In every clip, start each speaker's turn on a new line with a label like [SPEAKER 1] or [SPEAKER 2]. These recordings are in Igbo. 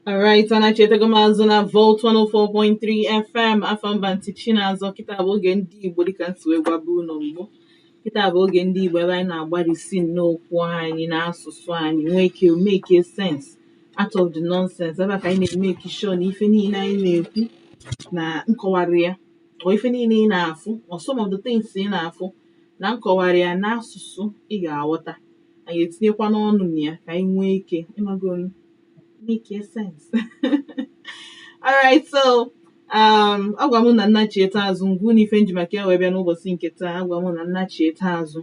[SPEAKER 1] Alright, anachetago m azụ na Volt 104.3 FM. Afọ mba ntị Chinazọ. Kịta bụ oge ndị Igbo, dịka nsi wee gwaba unu mbụ. Kịta bụ oge ndị Igbo, ebe anyị na-agbarisi nnọọ okwu anyị na asụsụ anyị nwee ike make sense out of the nonsense. Ebe a ka anyị na-emake sure na ife niile anyị na-ekwu na nkọwarị ya, or ife niile ị na-afụ, or some of the things ị na-afụ na nkọwarị ya n'asụsụ ị ga-aghọta, anyị etinyekwa n'ọnụ na ya ka anyị nwee ike ịmagolu make sense. Alright, so agwa m na nna chieta azụ ngwu na ife nji maka ya wee bịa n'ụbọchị nke taa. Agwa m na nna chieta azụ,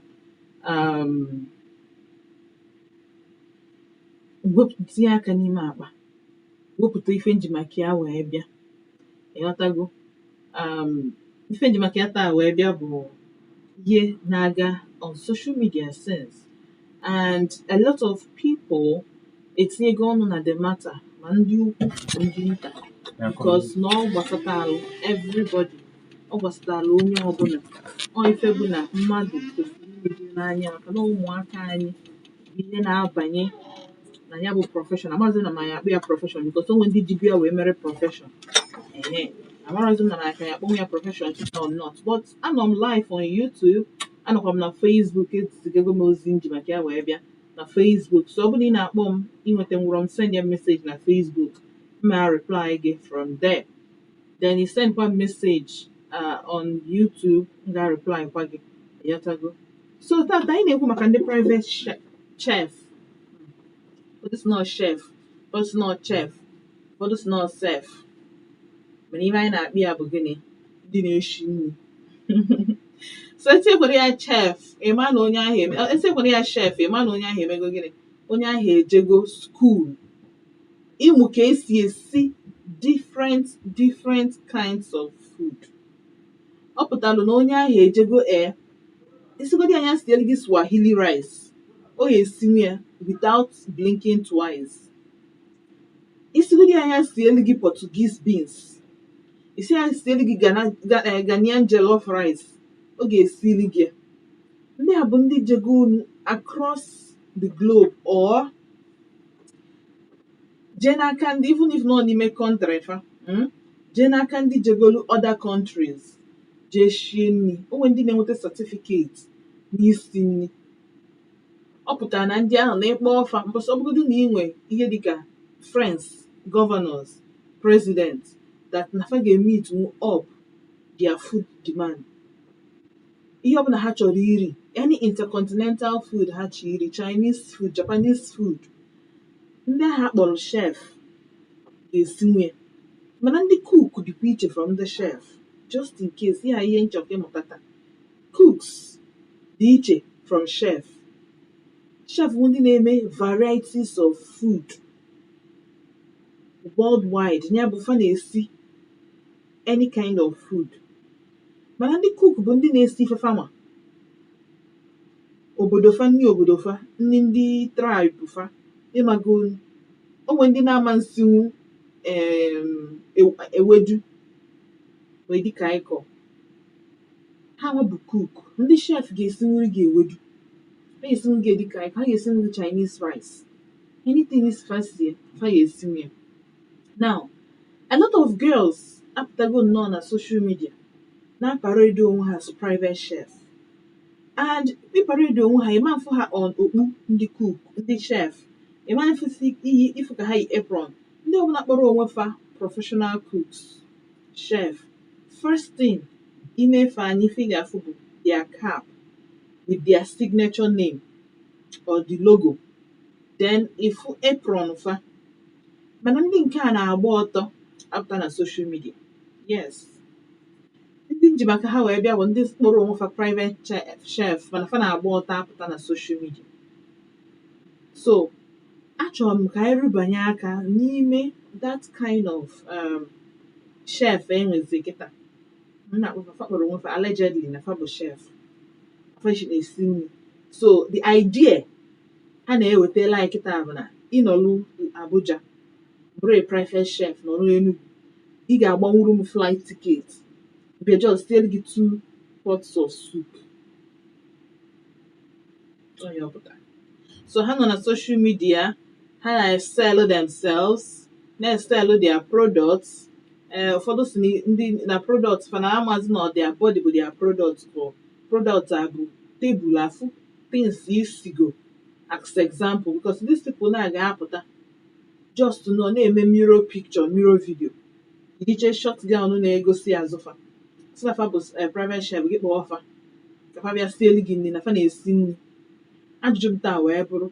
[SPEAKER 1] wepụ, tinye aka n'ime akpa, wepụta ife nji maka ya wee bịa. Ịghọtago? Ife nji maka ya taa wee bịa bụ ihe na-aga on social media since, and a lot of people etinyego ọnụ na the matter, ma ndị ukwu ma ndị nta, because na ọ gbasatalụ everybody, ọ gbasatalụ onye ọbụla. Ọ ife bụ na mmadụ kwesịrị imeju n'anya, maka na ụmụaka anyị bụ ihe na-abanye na ya bụ profession. Amaghịzị na ma ya akpọ ya profession, because onwe ndị jibu ya wee mere profession. Ehe, amaghịzị m na ma ya ka ya akpọnwụ ya profession or not, but anọ m live on YouTube, anọkwa m na Facebook. Ezigego m ozi nji maka ya wee bịa na Facebook, so ọ bụrụ na ị na-akpọ m inweta nwụrọ m, send ya message na Facebook, ma reply gị from there. Then you send kwa message on YouTube, m ga-reply kwa gị. Ịghọtago? So tata anyị na-ekwu maka ndị private chef. Ụfọdụ sị nọ chef, ụfọdụ sị nọ chef, ụfọdụ sị nọ sef, mana ihe anyị na-akpị ya bụ gịnị? Ndị na-eshi nri. So etinyekwara ya chef, ịma na onye ahụ eme, etinyekwara ya chef, ịma na onye ahụ emego gịnị? Onye ahụ ejego school ịmụ ka esi esi different different kinds of food. Ọ pụtalụ na onye ahụ ejego, ee, isigodi anya sielu gị Swahili rice, ọ ga-esinwu ya without blinking twice. Isigodi anya sielu gị Portuguese beans, isi ya sielu gị Ghanaian jollof rice, ọ ga-esili gị ya. Ndị a bụ ndị jegonu across the globe or jee n'aka ndị, even if nọ n'ime country fa, jee n'aka ndị jegolu other countries jee shie nri. O nwere ndị na-enweta certificate n'isi nri. Ọ pụtara na ndị ahụ na ịkpọ ọfa mbọsị, ọ bụgodu na ị nwe ihe dịka friends, governors, president, that na fa ga-meet up their food demand, ihe ọbụla ha chọrọ iri, any intercontinental food ha chọrọ iri, Chinese food, Japanese food, ndị ahụ akpọrọ chef ga-esinwu ya. Mana ndị cook dịkwa iche from ndị chef, just in case ihe a ihe nchọka ịmụta taa. Cooks dị iche from chef. Chef bụ ndị na-eme varieties of food worldwide, ya bụ fa na-esi any kind of food. Mana ndị cook bụ ndị na-esi ife fama obodo fa, nni obodo fa, nni ndị tribe fa. Ịmago, onwe ndị na-ama nsinwu ewedu wee dịka ịkọ ha nwa bụ cook. Ndị chef ga-esinwuri gị ewedu, ha ga-esinwu gị edika ịkọ, ha ga-esinwu gị Chinese rice, anything is fancy, fa ga-esinwu ya. Now, a lot of girls apụtago nnọọ na social media na-aparade onwe ha as private chef, and ịparade onwe ha, ịma mfụ ha on okpu ndị cook, ndị chef, ịma mfụsi iyi ịfụ ka ha yi apron. Ndị ọbụla kpọrọ onwe fa professional cooks, chef, first thing ị na-efe anya, ife ị ga-afụ bụ their cap with their signature name or the logo, then ịfụ apron fa. Mana ndị nke a na-agba ọtọ apụta na social media. Yes, ndị nji maka ha wee bịa bụ ndị kpọrọ onwe fa private chef, mana fa na-agba ọtọ apụta na social media. So achọrọ m ka anyị rụbanye aka n'ime that kind of chef enwezi kịta m na-akpọ fa. Fa kpọrọ onwe fa allegedly na fa bụ chef, fa na-esi nri. So the idea ha na-ewetala anyị kịta bụ na ịnọlụ Abuja bụrụ a private chef, nọrọ Enugu, ị ga-agbanwuru m flight ticket bịa just siere gị two pots of soup. Onye ọ pụtara so ha nọ na social media, ha na-sell themselves, na-sell their products. Ee, ụfọdụ si na ndị na product fa na amazi na their body bụ their product, bụ product a bụ tebụl afụ things isigo as example, because these people na-aga apụta just nọ na-eme mirror picture, mirror video, yiche short gown na-egosi azụfa, si na fa bụ private chef. Gị kpọọ fa ka fa bịa sielu gị nri na fa na-esi nri. Ajụjụ m taa wee bụrụ,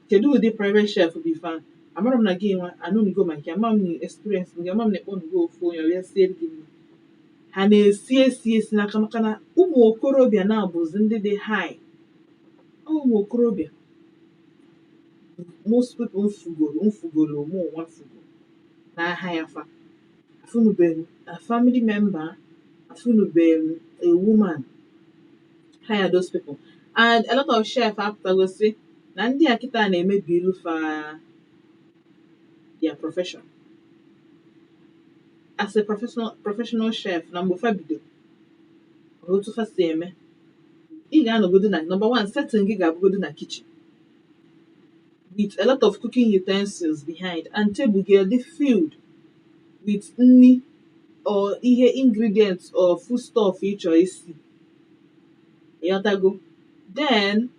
[SPEAKER 1] kedu ụdị private chef bụ ife ahụ? Amara m na gị nwa anụnugo maka ya, ama m na experience gị, ama m na ịkpọnugo ofu onye ọ bịa sielu gị nri. Ha na-esi esi esi n'aka, maka na ụmụ okorobịa na-abụzi ndị dị high. Ọ ụmụ okorobịa, most people mfugoro mfugoro mụ nwa fugo n'aha ya, fa afụnubeghị a family member, afụnubeghị a woman hire those people. And a lot of chef apụtagosi na ndị a kịta na-emebi ilu fa their profession as a professional chef. Na mgbe fa bido, otu fa si eme, ị ga-anọgodo na number one setting gị ga-abụgodo na kitchen with a lot of cooking utensils behind, and table gị dị filled with nni or ihe ingredients or foodstuff ị chọrọ isi. Ịghọtago? Then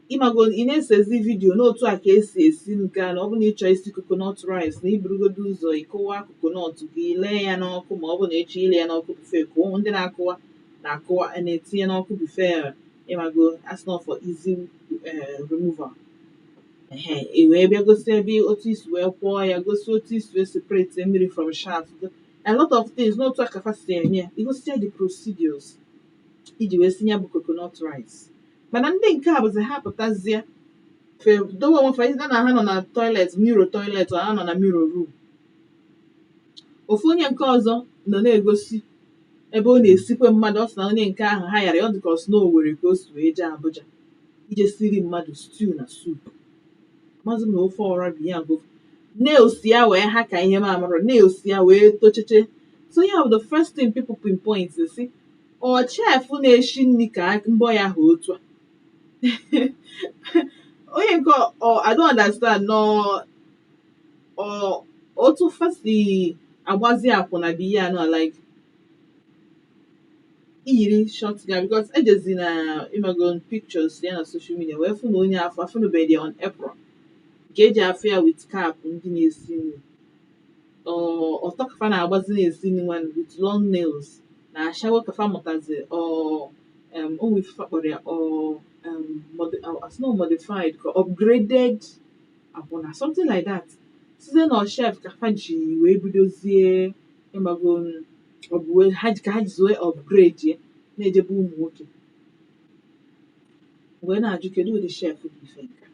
[SPEAKER 1] ịmago ị na-esezi video n'otu a ka esi esi nke a, na ọ bụ na ị chọọ isi coconut rice, na iburugodo ụzọ ịkụwa coconut gị, lee ya n'ọkụ, ma ọ bụ na ịchọ ile ya n'ọkụ before kụọ. Ndị na-akụwa na-akụwa na-etinye n'ọkụ before, ịmago, as not for easy removal. Ehe, i wee bịa gosi ebe otu isi wee kwọọ ya, gosi otu isi wee separate mmiri from chaff, a lot of things n'otu a ka fa si eme ya. Igosi ya the procedures iji wee sinye bụ coconut rice. Mana ndị nke a bụzi ha pụtazie fe dowe onwe fa na ha nọ na toilet, mirror toilet, ọ ha nọ na mirror room. Ofu onye nke ọzọ nọ na-egosi ebe ọ na-esikwe mmadụ. Ọ sị na onye nke ahụ ha yara ya, ọ dịka ọ sị na Owerri ka o si wee jee Abuja ije siri mmadụ stew na soup. Maazị m na ofe ọra bụ ya nke ofe nails ya wee ha ka ihe m amarọ, nails ya wee tocheche. So ya bụ the first thing people pinpoint, si ọ chef na-eshi nri ka mbọ ya ha otu a. Onye nke ọ I don't understand nọ ọ otu fa si agbazi akwụna bụ ihe anọ, like iyiri short gown, because ejezi na imago pictures ya na social media wee fụ na onye afọ afụnụbeghị ya on apron nke eji afụ ya with cap. Ndị na-esi nri ọtọ ka fa na-agbazi na-esi nri nwanne with long nails na ashawo ka fa mụtazi ọ onwe ife fa kpọrọ ya ọ as no modified ka upgraded akwụna, something like that. Site na chef ka fa ji wee bidozie, ịmago, ọ bụ wee ha ji ka ha jizi wee upgrade ya na-ejebe ụmụ nwoke. Wee na-ajụ, kedu ụdị chef bụ ife nke a?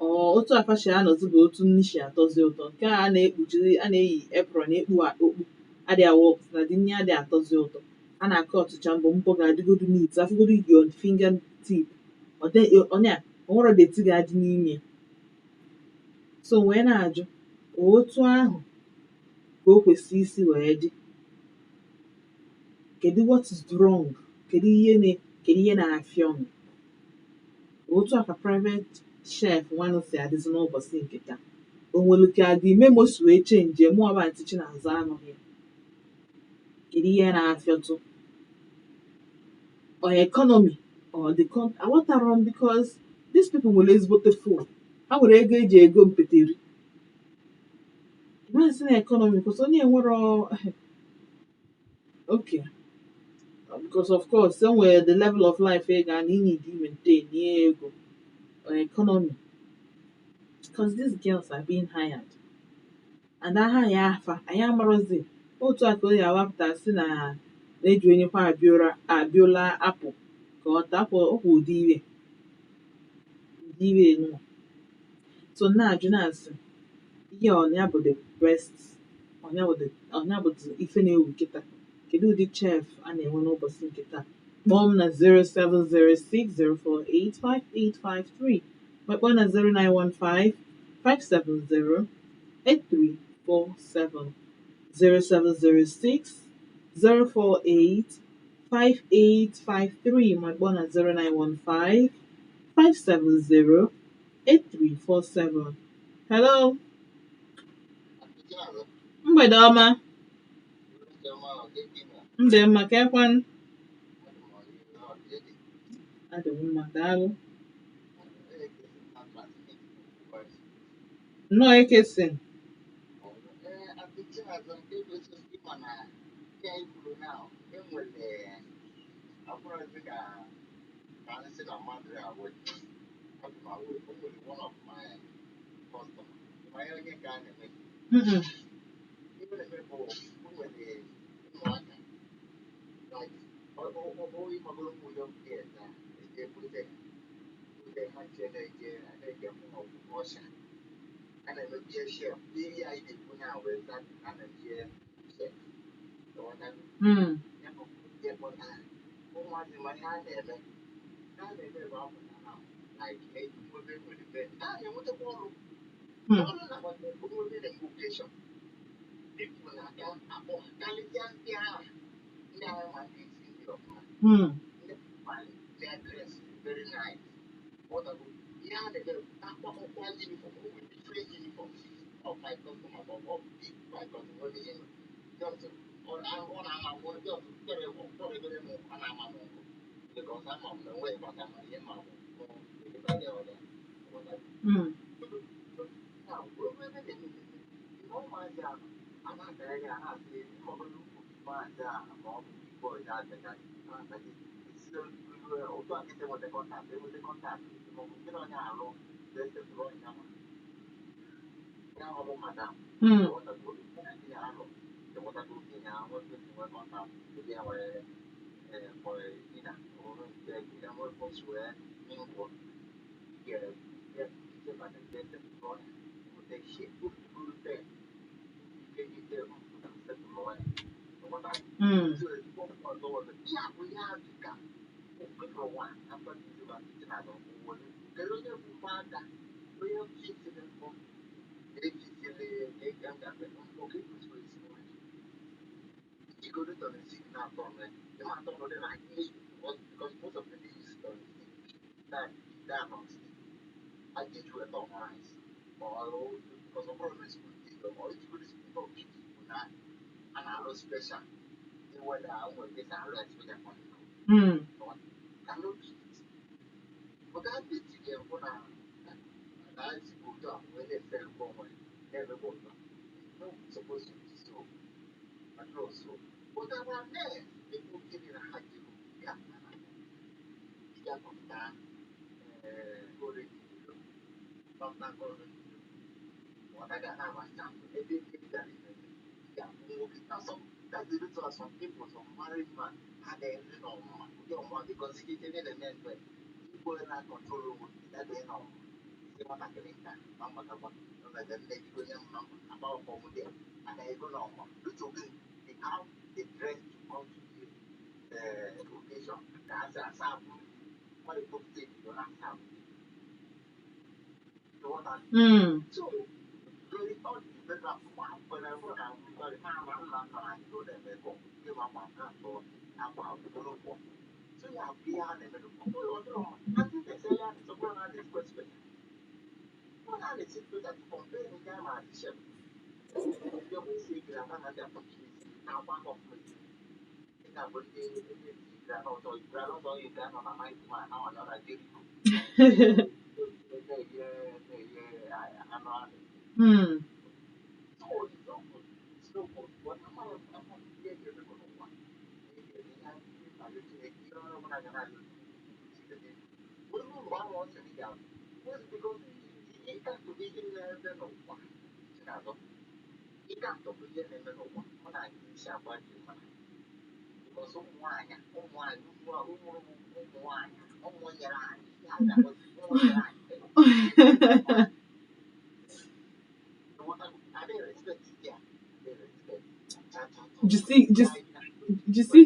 [SPEAKER 1] Ọ otu afa si anọzi bụ otu nni si atọzi ụtọ nke a na-ekpuchiri a na-eyi apron ekpu okpu adịghị awa ọkụ na dị nni adịghị atọzi ụtọ. A na-akọ ọtụcha mbọ mbọ ga-adịgodu neat, afụgodu your finger tip ọ dị onye a o nwero dirty ga-adị n'ime ya. So wee na-ajụ, otu ahụ ka o kwesị isi wee dị? Kedu what is wrong? Kedu ihe na kedu ihe na-afịa ọnụ otu a ka private chef nwanụ si adịzi n'ụbọchị nke taa? O nwelu ka the memo si wee change? Mụọ bụ Aunty Chinazụ anụghị ya. Kedu ihe na-afịọtụ? Or economy or the aghọtarọ m, because these people nwere ezigbote phone, ha nwere ego eji ego mpeteri masị na economy, because onye nwere, okay, because of course o nwere the level of life ị ga na ị need maintain nye ego or economy, because these girls are being hired and aha ya afa anyị amarọzi otu a ka o ya awapụta sị na na-eji onye kwa abịora abịola apụ ka ọ taa apụ ọkwa ụdị ire ụdị ire nụwa. So na-ajụ na-asị, ihe ọ ya bụ the best, ọ ya bụ the ọ ya bụ the ife na-ewu kịta? Kedu ụdị chef a na-enwe n'ụbọchị nke taa? Kpọọ m na 07060485853, ma kpọọ na 09155708347, 0706 048. 5853, ma kpọọ na 0915 570 8347. Hello, mgbede ọma. Ndị mma ka ekwan. Adị m mma, daalụ. Nnọọ, Ekesin. Mm-mm. Jisi jisi jisi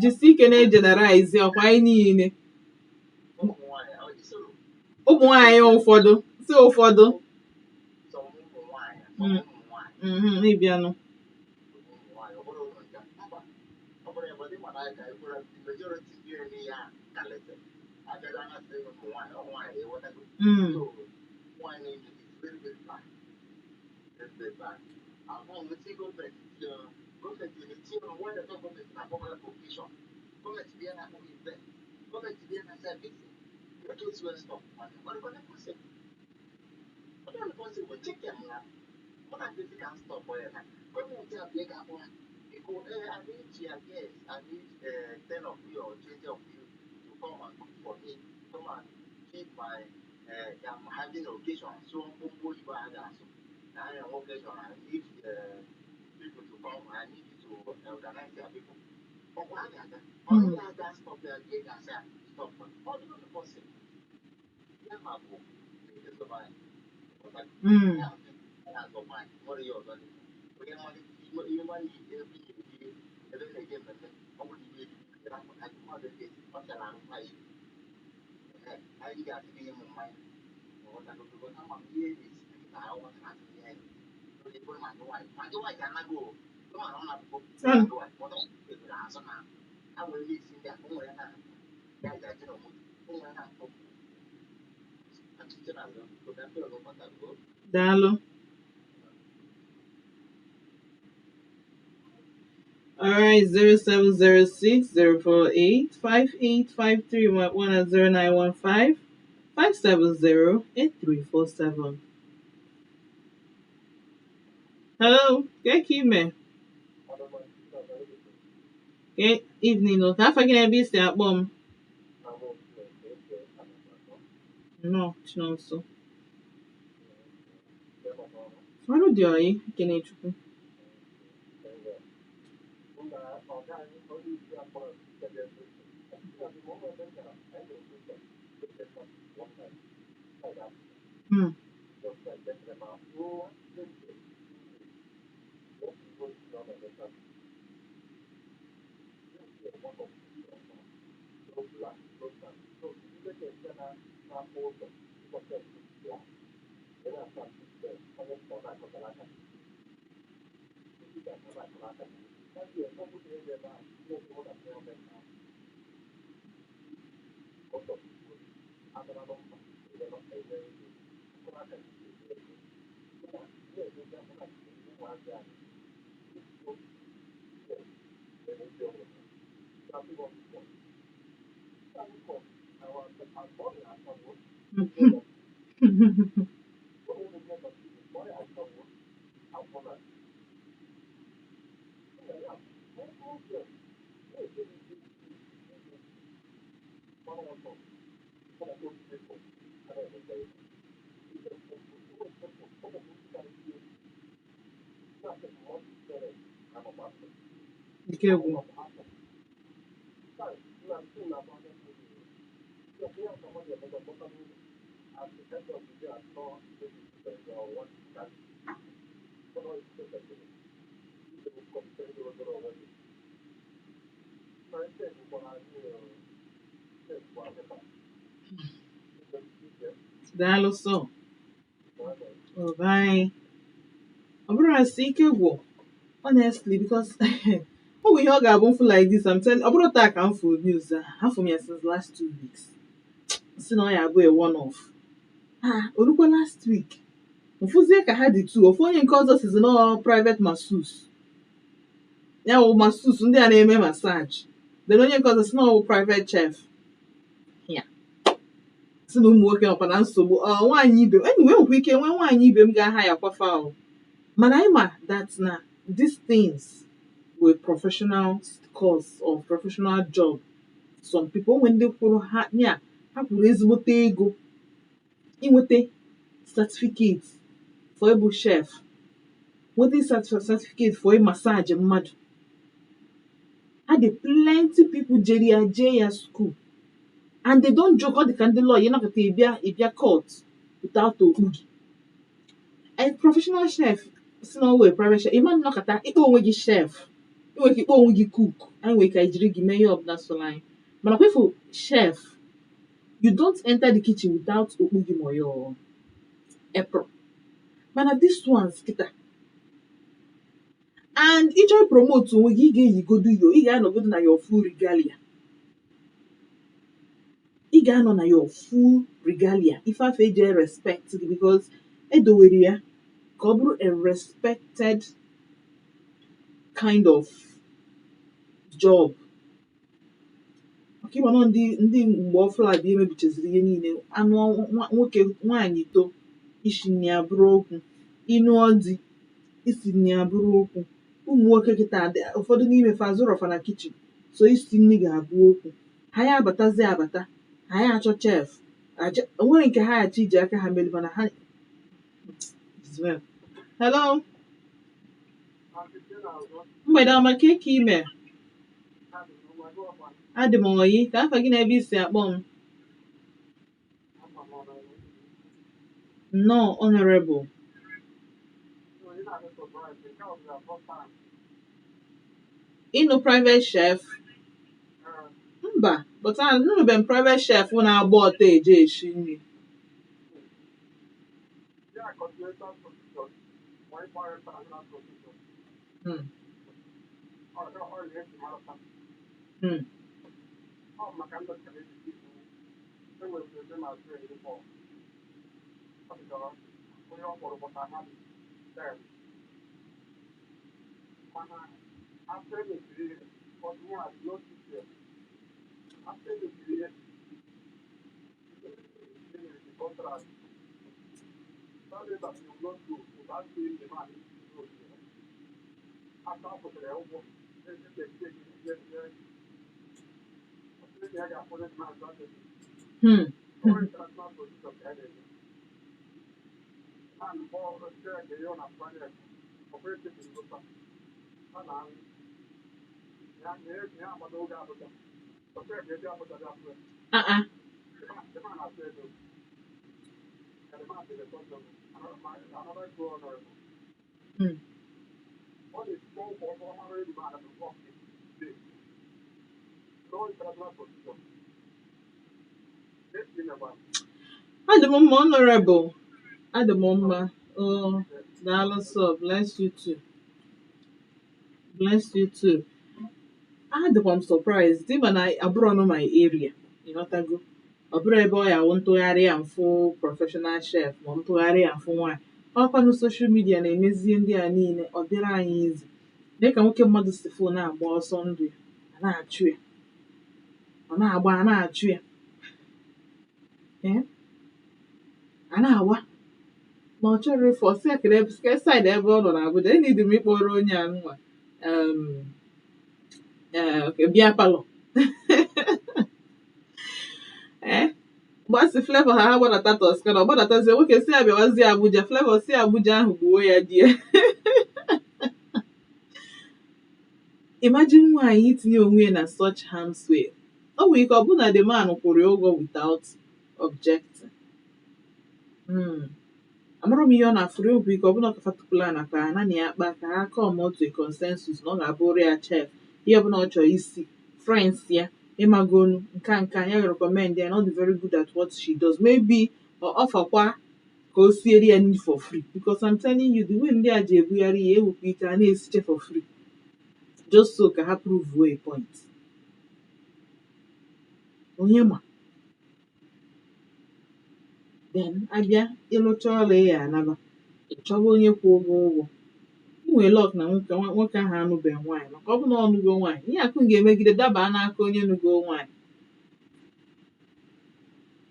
[SPEAKER 1] jisi ike na-egeneralize ọkwa anyị niile, ụmụ nwaanyị ụfọdụ si ụfọdụ. Mm, ịbịanụ. Daalụ. All right, 0706 048 5853 1 at 0915 570 8347. Hello, ke ka ime? Ke evening o. Ka afa gị na ebe i si akpọ m? Nnọọ, Chinonso. Ọrụ dị ọyị, ekene Chukwu. Ike gwụ. Daalụ sọ. Oh, bye. Ọ bụrụ asị ike gwụ, honestly, because ọ bụ ihe ọ ga-abụ m fụ like this, I'm telling, ọ bụrụ taa ka m fụ news a, afụ m ya since last 2 weeks. Si na ọ ya abụ a one off. Ah, o rukwa last week. M fụzie ka ha dị two, ofu onye nke ọzọ sizi na ọ private masseuse. Ya wụ masseuse ndị a na-eme massage. Then onye nke ọzọ si na ọ wụ private chef. Ya. Si na ụmụ nwoke nọkwa na nsogbu. Ọ nwaanyị ibe m, anyway, nwekwa ike nwee nwaanyị ibe m ga-aha ya kwafa o. Mana anyị ma that na these things were professional course or professional job. Some people, onwe ndị kwụrụ ha ya, ha kwụrụ ezigbote ego inweta certificate for ịbụ chef, nweta certificate for ịmassage mmadụ. Ha dị plenty people jere ya, jee ya school, and they don't joke. Ọ dị ka ndị lawyer ịnọkọta ịbịa court without okpu gị. A professional chef si na ọ wee private chef, ịma nnọkọta ịkpọ onwe gị chef. Ị nwere ike ịkpọ onwe gị cook, anyị nwere ike jiri gị mee ihe ọbụla sọrọ anyị, mana kwefu chef, you don't enter the kitchen without okpu gị ma your apron. Mana this ones kịta, and ịchọrọ promote onwe gị, ị ga-eyigodo yo, ị ga-anọgodo na your full regalia. Ga-anọ na your full regalia, ife afọ eji respect gị, because edowere ya ka ọ bụrụ a respected kind of job, maka ịma nọ ndị mgbe ọfụla bụ emebichaziri ihe niile. Anụ nwoke nwaanyị to ishi nri abụrụ okwu, ịnụọ di, isi nri abụrụ okwu. Ụmụ nwoke kịta ụfọdụ n'ime fa azụrọfa na kitchen, so isi nri ga-abụ okwu. Ha ya abatazi abata, ha ya achọ chef. Onwere nke ha achọ iji aka ha melu, mana ha. Hello, mgbede ọma. Ka eke ime? Adị m oyi. Ka afa gị na ebe isi akpọ m? Nnọọ, Honorable. Ịnụ private chef? Mba, but anụrụbe m private chef na-agba ọtọ eje eshi nri. Ah ah. Adị m mma, Honorable. Adị m mma. Oh, daalụ sọ. Bless you too. Bless you too. Adịkwa m surprised ịma na abụrọ nụ my area, ịghọtago? Ọ bụrụ ebe ọ ya wụ ntụgharị ya mfụ professional chef, ma ntụgharị ya mfụ nwaanyị. Ọkwanụ social media na-emezie ndị a niile ọ dịrị anyị izi. Dịka nwoke mmadụ si fụ na-agba ọsọ ndụ ya, a na-achụ ya, ọ na-agba, a na-achụ ya, ee, a na-agba ma ọ chọrọ ịfụ. Ọsị ya kere side ebe ọ nọ na Abuja. Enidi m ịkpọrọ onye a nwa okay, bịa parlour. Ee, mgbe Flavour ha gbadata Toscana, ọ gbadatazie, nwoke si ya bịawazie Abuja. Flavour si Abuja ahụ gbuo ya di ya. Imagine nwaanyị itinye onwe ya na such harm's way. O nwere ike ọ bụ na the man kwụrụ ya ụgwọ without objecting. Amara m ihe ọ na-afụrụ okwu ike. Ọ bụla ọkafa na ka ha na ya akpa, ka ha come to a consensus na ọ ga-abụrụ ya chef, ihe ọbụla ọ chọrọ isi. Friends ya, ịmagonu, nka ya recommend ya na ọ dị very good at what she does. Maybe ọ offerkwa ka o siere ya nri for free, because I'm telling you, the way ndị a ji ebugharị ya ewukwa ike, a na-esiche for free just so ka ha prove a point. Onye ma? Then abịa ịlụcha ọrụ, ị ya anaba, ị chọba onye kwụ ụgwọ ụgwọ. Ị nwere luck na nwoke ahụ anụbeghị nwaanyị, maka ọ bụ na ọ nụgo nwaanyị, ihe akụ ga-emegide daba n'aka onye nụgo nwaanyị,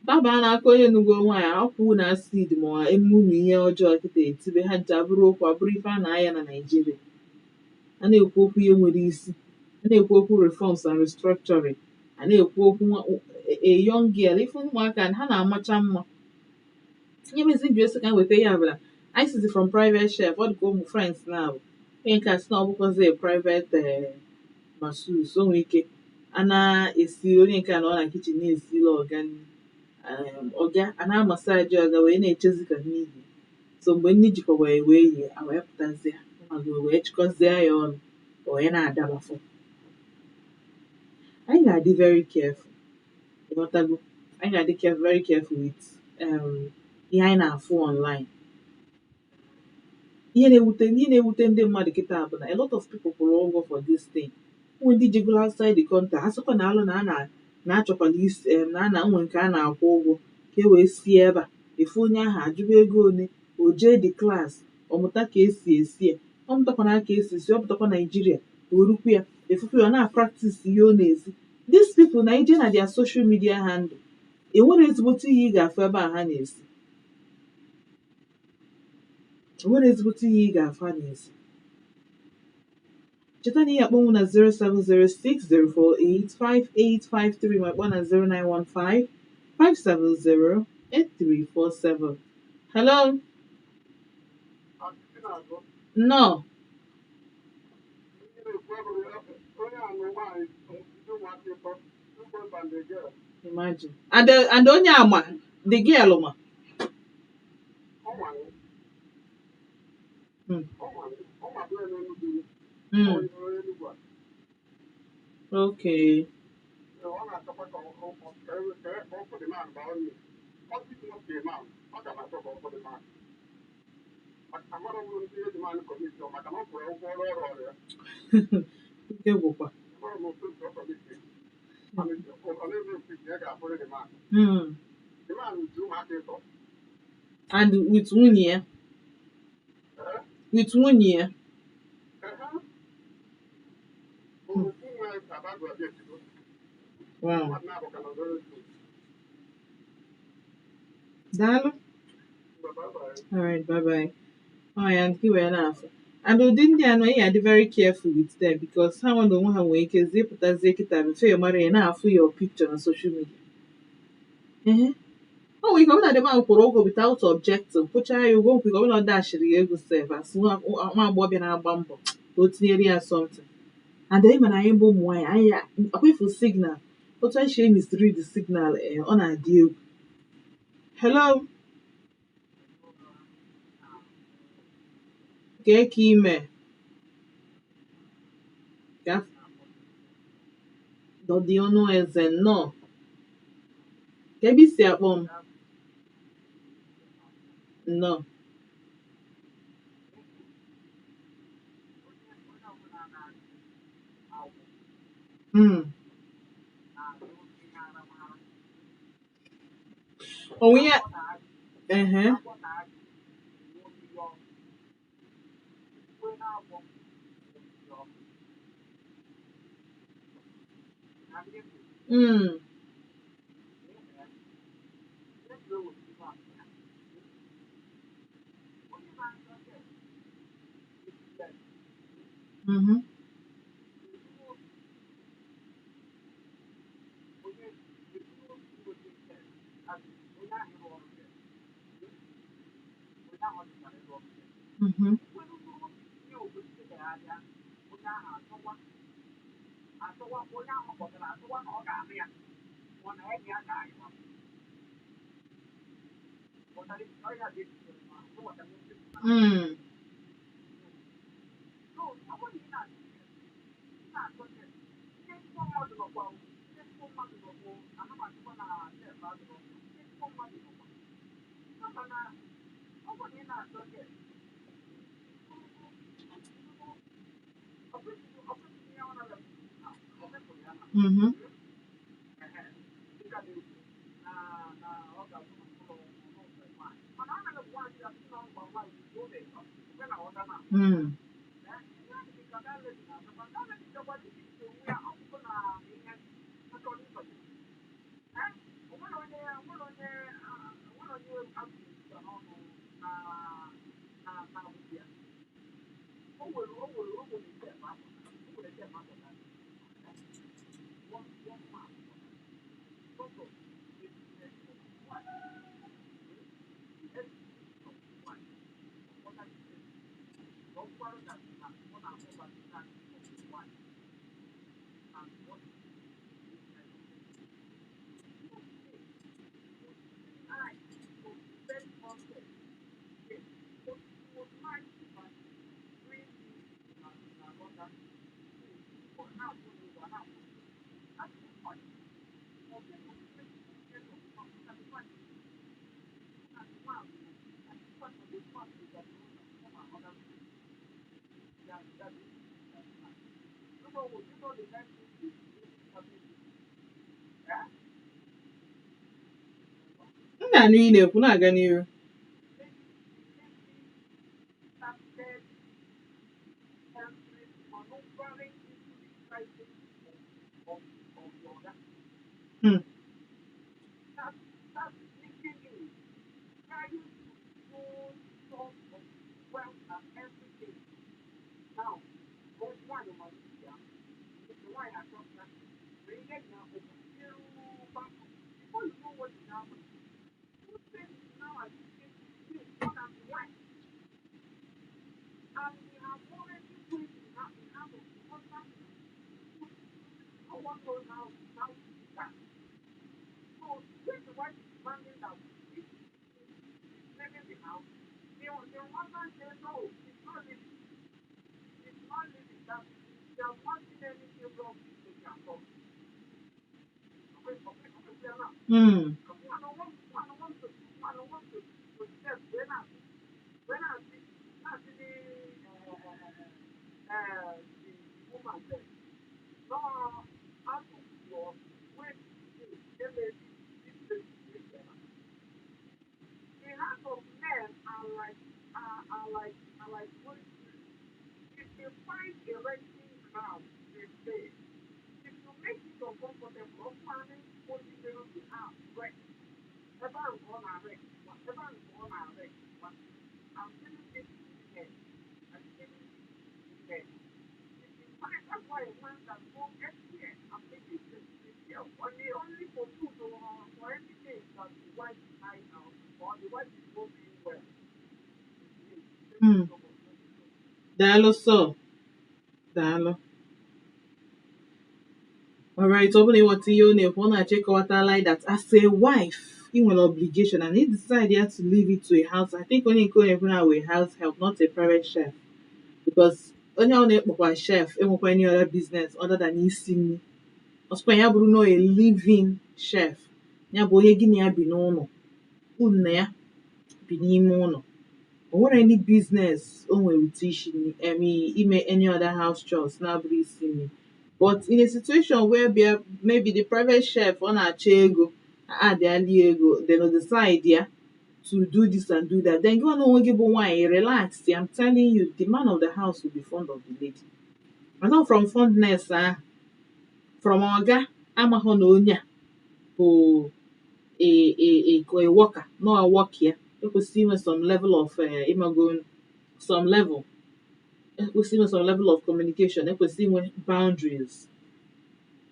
[SPEAKER 1] daba n'aka onye nụgo nwaanyị, akwụ na acid ma eme unu ihe ọjọọ kịta, etibe ha ncha, abụrụ okwu, abụrụ ife a na-aya na Naịjirịa. A na-ekwu okwu ihe nwere isi, a na-ekwu okwu reforms and restructuring, a na-ekwu okwu a young girl. Ife ụmụaka ha na-amacha mma. Ihe mezi ji esi ka m weta ya bụla anyị sizi from private chef, ọ dịka ụmụ friends na-abụ onye nke a sị na ọ bụkwazi a private masseuse. O nwere ike a na-esi onye nke a nọ na kitchen na-esili ọga nri, ọga a na-amassage ọga wee na-echezi ka nri yi. So mgbe nri jikwa wee yie, a wee pụtazie, ụmụaka wee chịkọzie ya ọnụ, o wee na-adabafụ. Anyị ga-adị very careful, ịghọtago? Anyị ga-adị very careful with ihe anyị na-afụ online. Ihe na-ewute ndị mmadụ kịta bụ na a lot of people kwụrụ ụgwọ for this thing. Ụmụ ndị jegoro outside the country, ha sịkwa na alụ na a na na achọkwala isi na a na onwe nke a na-akwụ ụgwọ ka e wee sie ebe a efu onye ahụ ajụba ego one o jee the class ọ mụta ka esi esi ya. Ọ mụtakwana ka esi esi, ọ pụtakwa Naijiria, o rukwu ya efukwu ya, ọ na-practice ihe ọ na-esi. These people na ije na their social media handle, enwere ezigbote ihe ị ga-afụ ebe a ha na-esi. Enwere ezigbote ihe ị ga-afụ ha na-esi. Cheta na ihe akpọnwụ na 07060485853, ma kpọọ na 09155708347. Hello. Nnọọ. Imagine. And onye ama the girl ma. Okay. Ike gwụkwa. And with nwunye ya. With nwunye ya. Wow. Daalụ. All right, bye bye. Oh ya nke wee na-afụ. And ụdị ndị a nọ, ị ga-adị very careful with them, because ha nwa na onwe ha nwere ike zipụtazie kịta before ị mara ya na-afụ your picture na social media. Ehe. O nwere ike ọ bụrụ na the man kwụrụ ụgwọ without objecting, kwụchaa ya ụgwọ, nkwe ọ bụrụ na ọ dashiri ya ego sef as nwa nwa agbọghọbịa na-agba mbọ ka o tinyere ya something. And anyị mana anyị bụ ụmụ nwaanyị, anyị akwa ifu signal, otu anyị si misread the signal, ọ na-adị egwu. Hello, kee ka ime ka dọdị ọnụ eze, nnọọ. Ka ebe i si akpọ m? Nnọọ. Onwe ya ehe. M na-anụ ị na-ekwu, na-aga n'iru. Daalụ sọ, daalụ. Alright, ọ bụrụ na ịghọta ihe ọ na-ekwu, ọ na-achọ ịkọwatala anyị that as a wife, ị nwere obligation and you decide ya to leave it to a house. I think onye nke onye ekwu na wee house help, not a private chef. Because onye ọ na-ekpokwa chef enwekwa any other business other than isi nri. Ọsọkwa ya bụrụ na ọ a living chef, ya bụ onye gị na ya bi n'ụlọ, unu na ya bi n'ime ụlọ. O nwere any business o nwere with isi nri, I mean, ime any other house chores na-abụrụ isi nri. But in a situation where maybe the private chef, ọ na-achọ ego, adịali ego, then o decide ya to do this and do that, then gị na onwe gị bụ nwaanyị, relax. I'm telling you, the man of the house will be fond of the lady. And not from fondness ahụ, from ọga amahụ na onye a bụ a worker, no a work ya ekwesịghị inwe some level of ịmago, some level ekwesịghị inwe some level of communication, ekwesịghị inwe boundaries.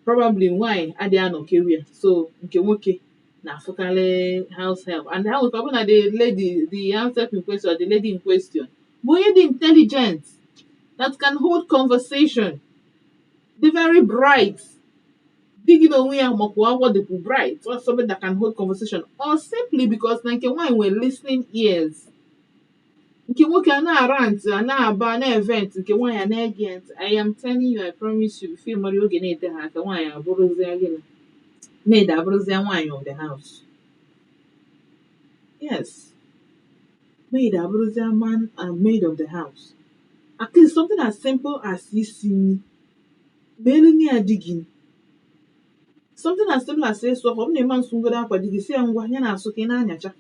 [SPEAKER 1] Probably nwaanyị adịghị anọkewu ya, so nke nwoke na-afụkarị house help, and ha nwekwa ọ bụ na the lady, the house help in question or the lady in question, bụ onye dị intelligent that can hold conversation, dị very bright, di gị na onwe ya makwa akwụkwọ, dịkwu bright, or somebody that can hold conversation, or simply because na nke nwaanyị nwere listening ears, nke nwoke a na-arant, a na-aba na-event, nke nwaanyị a na-ege ntị. I am telling you, I promise you, before ị mara, oge na-ete ha aka, nwaanyị abụrụzie gịnị? Maid abụrụzie nwaanyị of the house. Yes, maid abụrụzie man and maid of the house. At least something as simple as isi nri, ma elu nne ya di gị, something as simple as ịsụ akwa. Ọ bụ na ịma nsụ ngodo akwa di gị, si ya ngwa, ya na-asụ ka ị na-anyacha.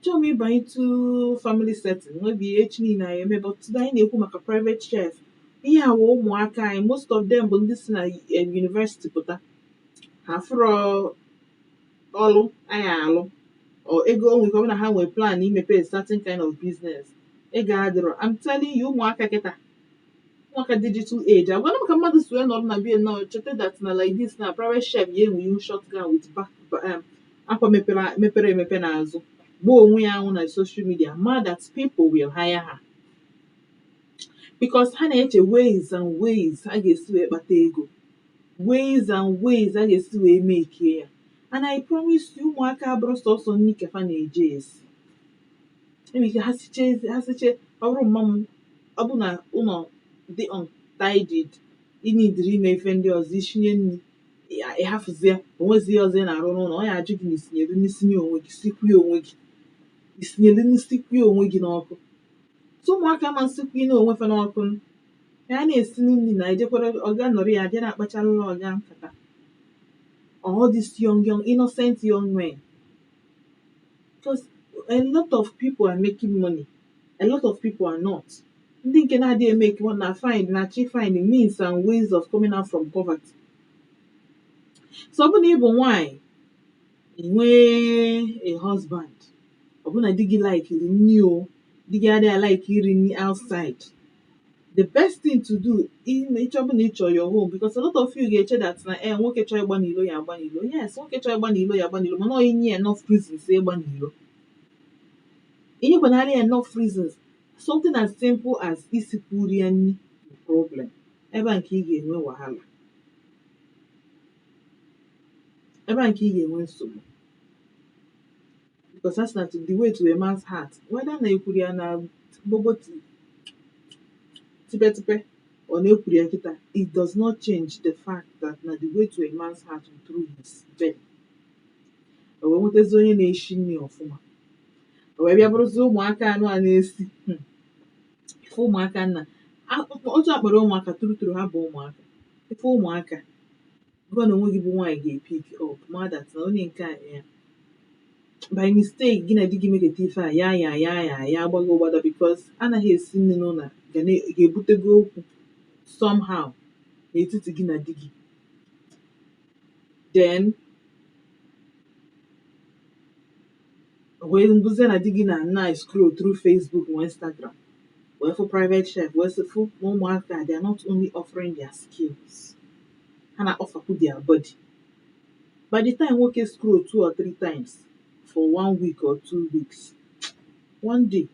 [SPEAKER 1] Chọọ m ịbanye into family setting, maybe echi niile anyị eme, but today anyị na-ekwu maka private chef. Ihe a wụ ụmụaka anyị, most of them bụ ndị si na university pụta, ha fụrọ ọlụ anyị alụ or ego o nwere ike ọ bụrụ na ha nwere plan imepe a certain kind of business, ego adịrọ. I'm telling you, ụmụaka kịta, ụmụaka digital age, agwana m ka mmadụ si wee nọrọ na bie nnọọ cheta that na like this, na private chef ya enwe ihu shotgun with back akwa mepere mepere emepe n'azụ, gbaa onwe ya anwụ na social media, ma that people will hire her, because ha na-eche ways and ways a ga-esi wee kpata ego, ways and ways a ga-esi wee mekie ya. And I promise you, ụmụaka abụrụ sọsọ nri ka fa na-eje esi. Enwere ike ha sichee, ha sichee, ọ bụrụ mma m, ọ bụ na ụlọ dị untidied, ị nidiri ime ife ndị ọzọ, isinye nri, ịhafụzie, onwezi ihe ọzọ ị na-arụ n'ụlọ, ọ ya ajụ gị na isinyere nri, sinye onwe gị, sikwie onwe gị, isinyere nri, sikwie onwe gị n'ọkụ. So ụmụaka ma nsikwa na onwe fa n'ọkụ ya na-esi nri na ejekwara ọga nọrọ ya, jee na-akpachalụla ọga nkata. All these young young innocent young men, because a lot of people are making money, a lot of people are not. Ndị nke na-adịghị emeke money na find na chi find means and ways of coming out from poverty. So ọ bụ na ị bụ nwaanyị, ị nwee a husband, ọ bụ na di gị like nri, o di gị adịghị like iri nri outside, the best thing to do, ịchọ bụ na ị chọrọ your home, because a lot of you ga-eche that na nwoke chọrọ ịgba n'ilo ya agba n'ilo. Yes, nwoke chọrọ ịgba n'ilo ya agba n'ilo, mana ọ inye enough reasons ịgba n'ilo, inyekwanarị ya enough reasons. Something as simple as isikwuru ya nri bụ problem. Ebe a nke ị ga-enwe wahala, ebe a nke ị ga-enwe nsogbu, because that's not the way to a man's heart. Whether na ekwuru ya na gbogbo tipe tipe ọ na-ekwuru ya kịta, it does not change the fact that na the way to a man's heart is through his belly. O wee nwetazi onye na-eshi nri ọfụma, o wee bịa bụrụzi ụmụaka anụ a na-esi. Ife ụmụaka nna otu akpọrọ ụmụaka tụrụ tụrụ ha bụ ụmụaka. Ife ụmụaka gụọ na onwe gị bụ nwaanyị ga-epick up ma that na onye nke a ya by mistake gị na di gị meketa ife a ya ya ya ya ya gbago gbada, because anaghị esi nri n'ụlọ ga ga-ebutego okwu somehow n'etiti gị na di gị. Then wee bụzie na di gị na na scroll through Facebook ma Instagram, wee fụ private chef, wee sị fụ na ụmụaka, they are not only offering their skills, ha na offerkwu their body. By the time nwoke scroll two or three times for one week or 2 weeks, one day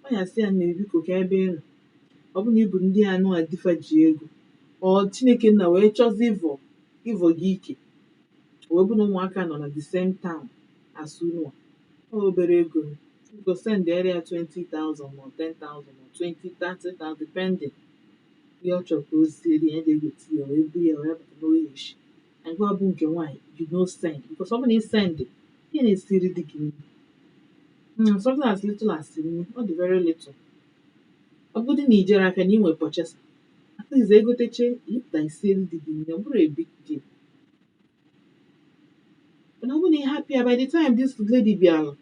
[SPEAKER 1] ọ ya sị ya, "Nne, biko, ka ebe ị nọ, ọ bụ na ịbụ ndị anụ a difa ji ego, ọ Chineke nna wee chọzie ịvọ ịvọ gị ike, wee bụ na ụmụaka nọ na the same town as unu a, ọ obere ego, biko send ya 20,000 ma 10,000 ma 20 30,000, depending ihe ọ chọrọ ka o siere ya, ga-egote ya wee bu ya wee bata n'oyi eshi." And gwa bụ nke nwaanyị, you no send, because ọ bụ na ị send, ihe na-esiri di gị nri, something as little as nri, ọ dị very little. Ọ bụgodị na ijere afịa na ị nwere purchaser, at least egoteche ịpụta isieri di gị nri, ọ bụrụ a big deal. Mana ọ bụrụ na ị hapụ ya, by the time this lady bịara,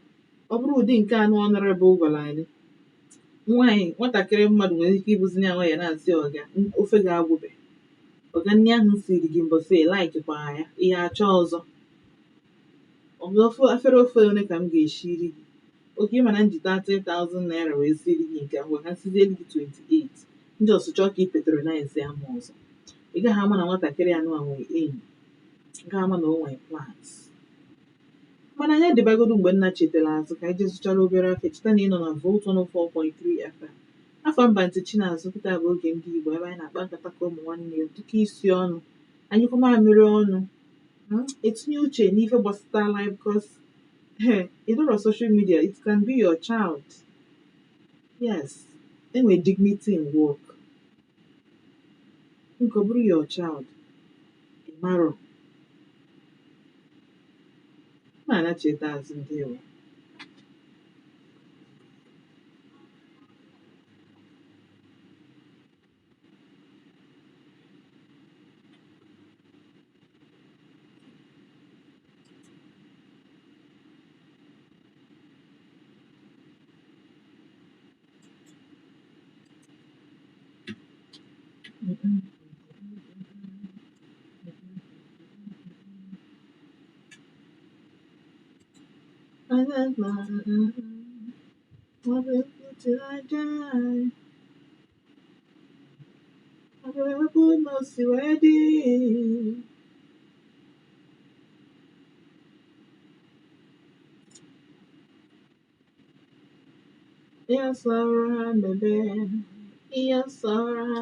[SPEAKER 1] ọ bụrụ ụdị nke anụ honorable gwara anyị, nwaanyị nwatakịrị mmadụ nwere ike ịbụzi ya nwa ya na-asị, "Ọga, ofe ga-agwụbe, ọga, nri ahụ m siri gị mbọsị laikikwa ya, ihe achọ ọzọ, ọga, ofe afere ofe ole ka m ga-eshiri gị? Oke ịma na m ji 30,000 naira wee siri gị nke ngwa ka m sizielu gị 28 ndị ọsụ chọọ ka ị patronize ya ma ọzọ." Ị gaghị ama na nwatakịrị anụ a nwere enyi, ị gaghị ama na o nwere plans. Mana anyị adịbagodu mgbe nna chetara azụ ka anyị jee zụchara obere afịa. Cheta na ị nọ na Volt 104.3 FM. Afọ mba ntị Chinazụ kịta bụ oge ndị Igbo, ebe anyị na-akpa nkata ka ụmụ nwanne ya dịka isi ọnụ anyị kwa mamịrị ọnụ, etinye uche n'ife gbasatara life, because ị nọrọ social media, it can be your child. Yes, enwere dignity in work. Nke ọ bụrụ your child, ị marọ ma anacheta azụ. Ndewo. I love my till I die. I will not see ready. Ihe sọrọ ha mebe, ihe sọrọ ha,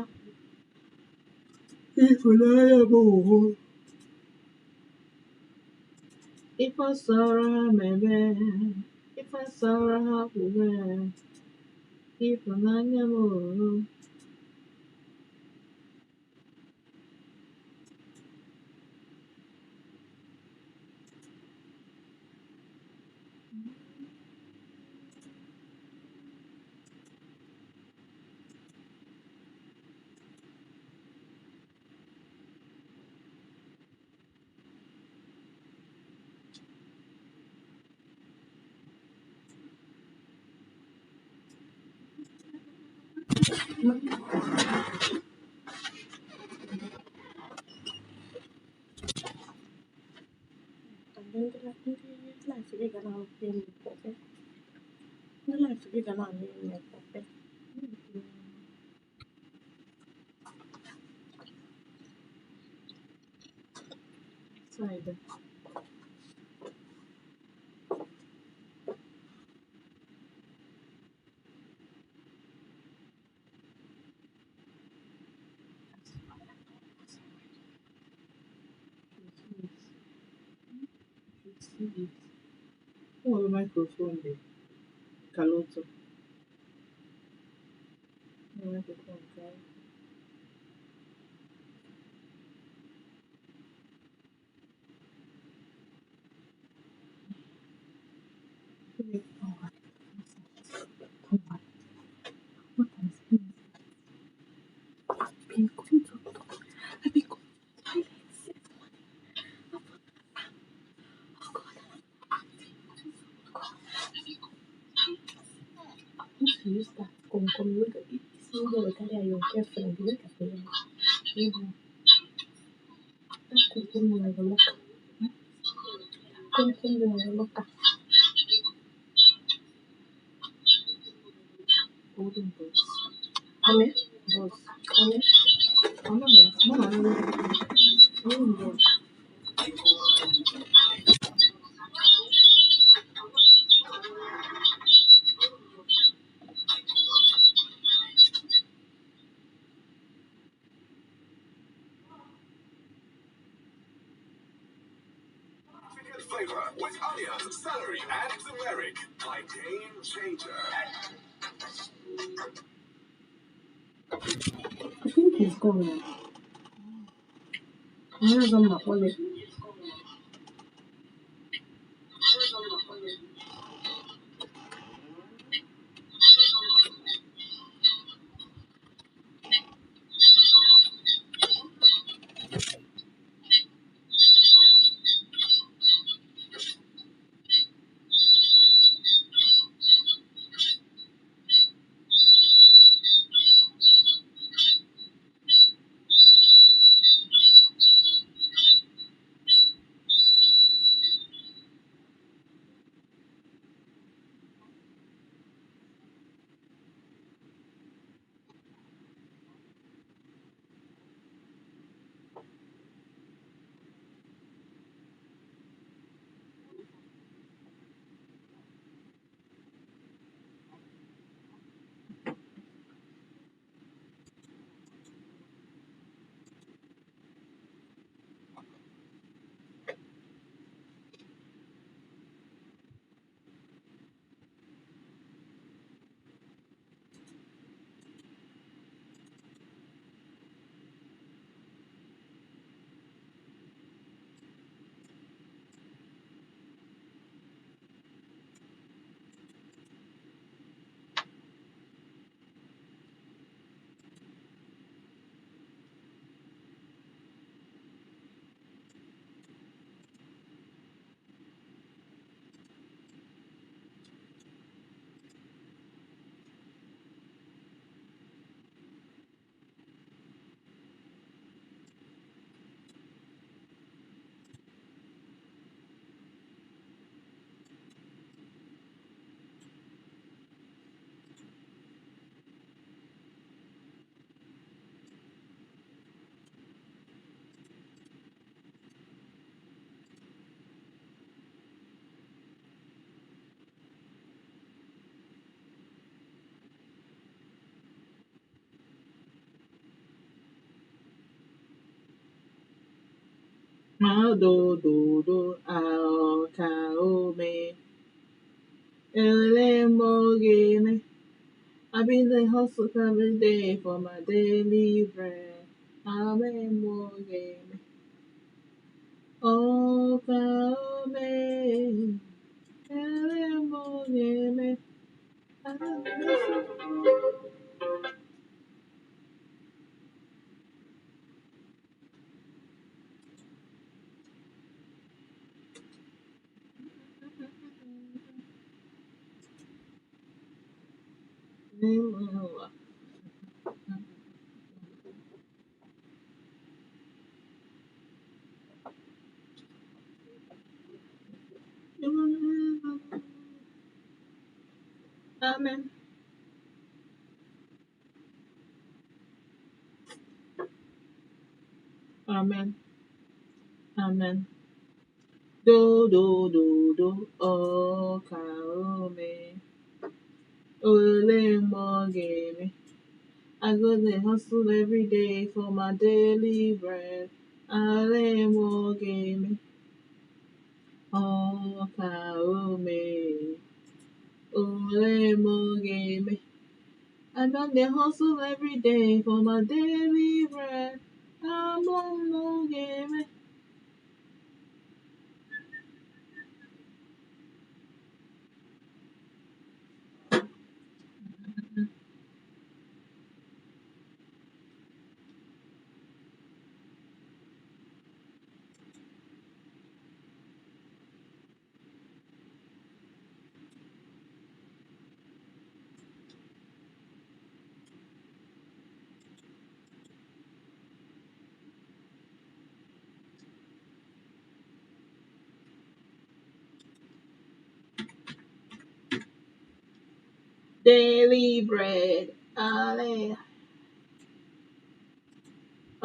[SPEAKER 1] ịfụnanya bụ ụhụ. Ife sọrọ ha mebe, ife sọrọ ha kwube, ịfụnanya bụ ụhụ.
[SPEAKER 2] Ndị life gị ga na-anụ ihe m na-ekwu, okay? Ndị life gị ga na-anụ ihe m na-ekwu, okay?
[SPEAKER 1] Side. See it. O nwere microphone dị Kaloto. O nwere microphone ka
[SPEAKER 2] What I'm saying is I've been going to I've been going to the toilet since morning. Oh God, I'm God. I want to use that come come wake up. This is where we carry your girlfriend. Wake up here. That come come na your locker. Come come na your locker.
[SPEAKER 1] Golden Bus.
[SPEAKER 2] Come here.
[SPEAKER 1] Bus.
[SPEAKER 2] Come here.
[SPEAKER 1] Ọ nọ ya, mụ na ndị Golden Bus.
[SPEAKER 3] Flavor with onions, celery, and turmeric. My game changer.
[SPEAKER 2] I think he's gone now. Onye ọzọ m na-akpọ ya.
[SPEAKER 1] Ma do do do a ọ ka o mee. Ele mgbe ọ ga-eme. I've been the hustle every day for my daily bread. Amen mgbe ọ ga-eme. Ọ ka o mee. Ele mgbe ọ ga-eme. I've been the hustle. Amen. Amen. Amen. Do do do do ọ ka o mee. Ole mgbe ọ ga-eme. I go dey hustle every day for my daily bread. Ole mgbe ọ ga-eme. Ọ ka o mee. Ole mgbe ọ ga-eme. I don dey hustle every day for my daily bread. Ama m ọ ga-eme. Daily bread. Ale.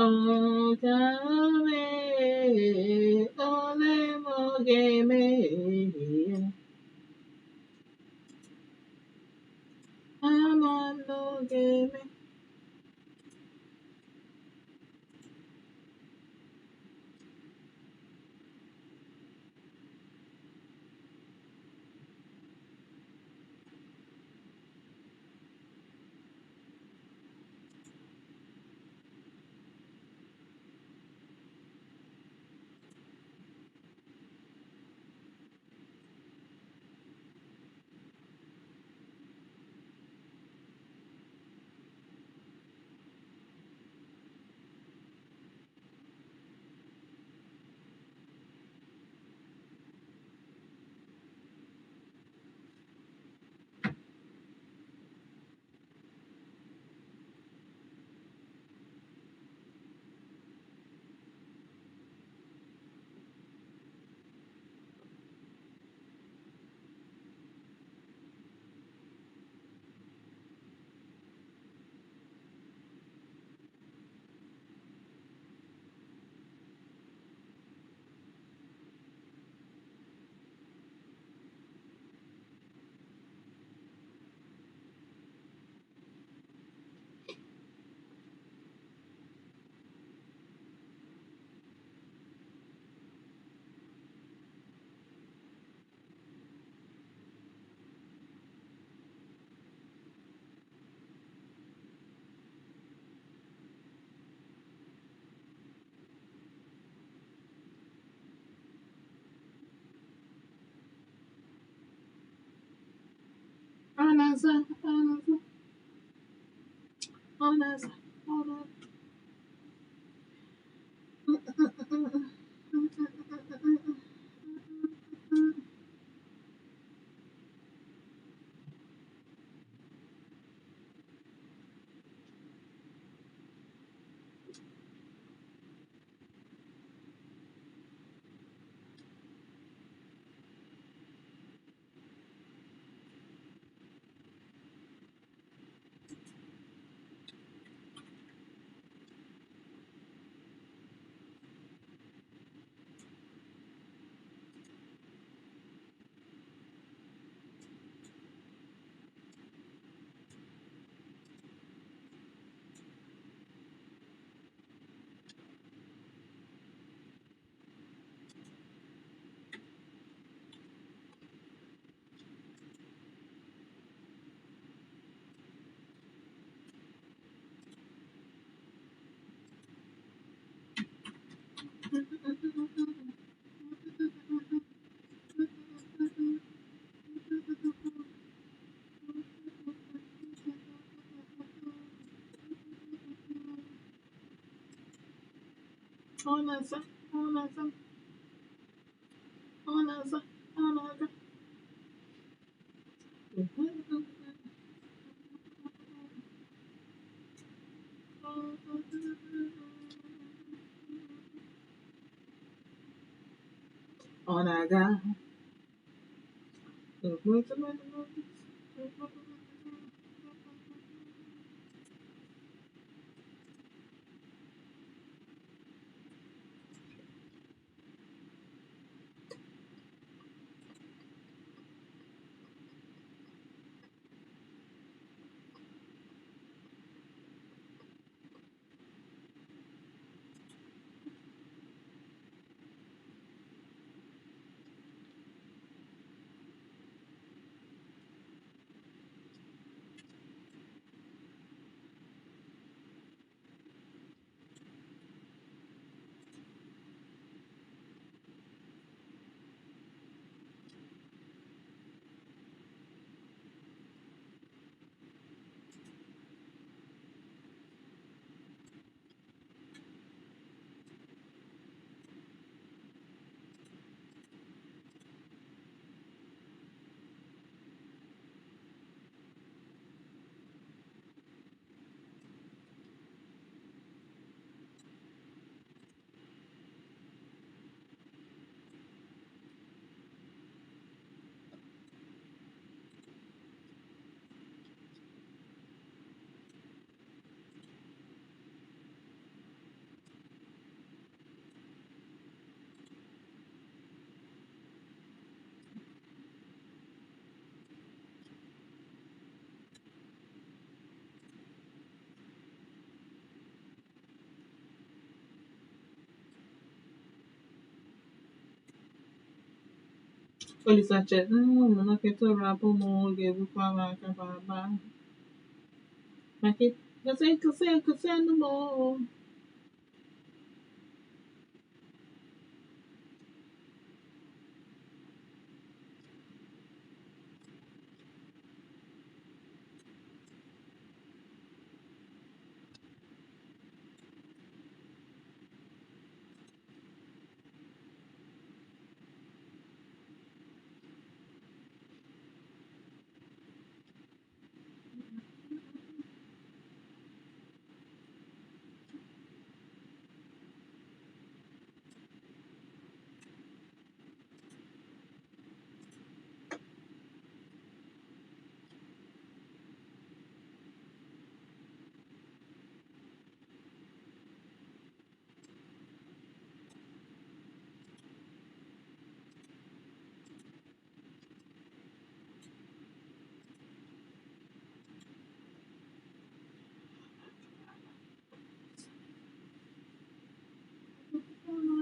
[SPEAKER 1] Ọ ka o mee. Ole mgbe ọ ga-eme. Ama m na ọ ga-eme. Ọ na-aza, ọ na-aza, ọ na-aza, ọ na-aza. Ọ na-aza, ọ na-aza, ọ na-aza, ọ na-aga. Ọ na-aga. Olisa cheta m na ketọrapụ m ga-ebukwa m aka baba. Maka kasị kasị anụ m.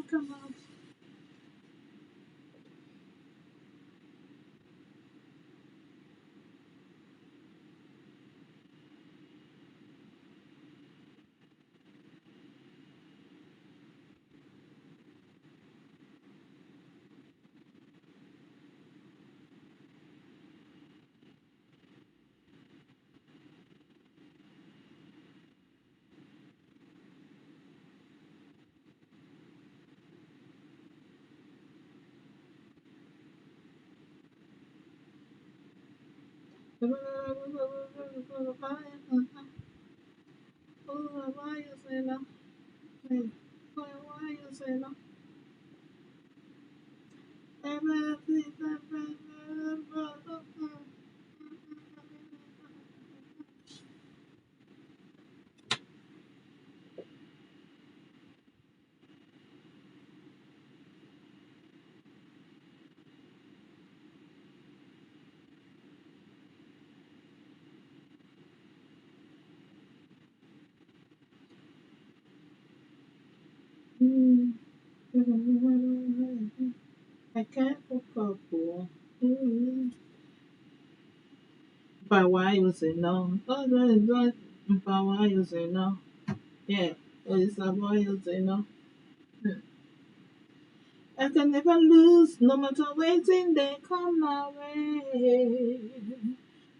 [SPEAKER 1] Come on. I can't hook up. By why you say no? By why you say no? Yeah, it's a boy you say no. I can never lose, no matter waiting they come my way.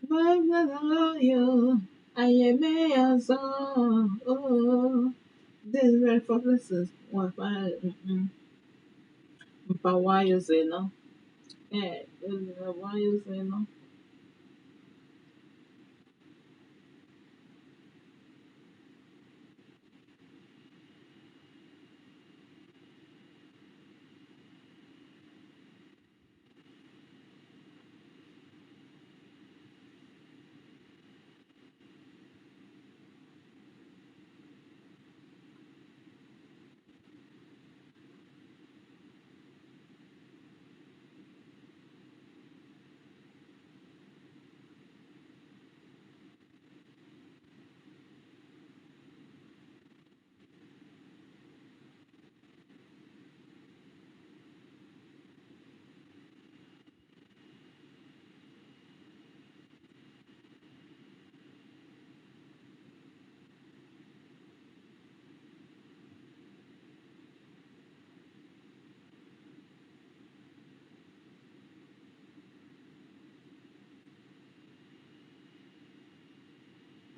[SPEAKER 1] But I love you, I am a song. Oh, this is very for blessings. One five. But why you say no? Yeah, why you say no?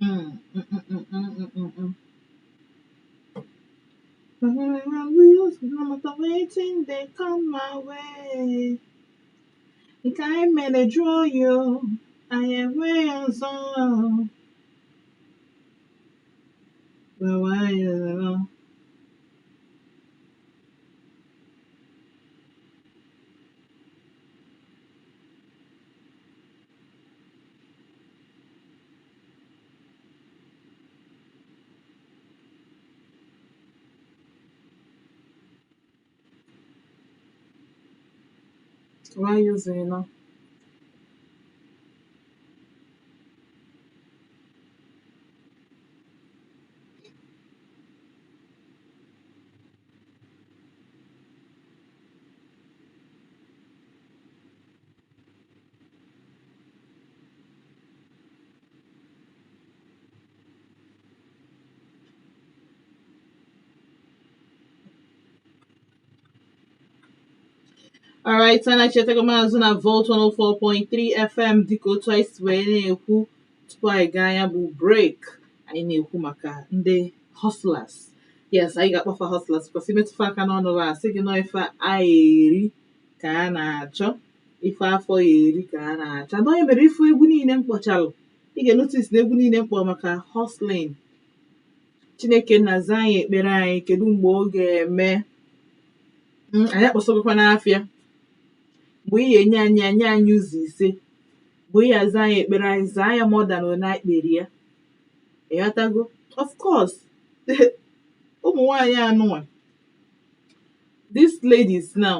[SPEAKER 1] Mm, mm, mm, mm, mm, mm, mm, mm. No matter waiting they come my way. Nke anyị mere jụọ oyi o, anyị enweghị ọzọ. Why you say no? Alright, anachetago m azụ na Volt 104.3 FM. Dịka otu anyị si wee na-ekwu tupu anyị gaa ya bụ break, anyị na-ekwu maka ndị hustlers. Yes, anyị ga-akpọfa hustlers because imetụfa aka n'ọnụ ha, asị gị nọ ife anyị eri ka a na-achọ, ife afọ ya eri ka a na-achọ. And onye mere ife egwu niile m kpọchalụ, ị ga-notice na egwu niile m kpọrọ maka hustling. Chineke nna zaa anyị ekpere anyị. Kedu mgbe ọ ga-eme? Anyị akpọsogokwa n'afịa mgbe ị ga-enye anyị ya, nye anyị ụzọ ise. Mgbe ị ga-aza anyị ekpere anyị, zaa ya more than one anyị kpere ya. Ịghọtago? Of course, ụmụ nwaanyị anụnwa, these ladies now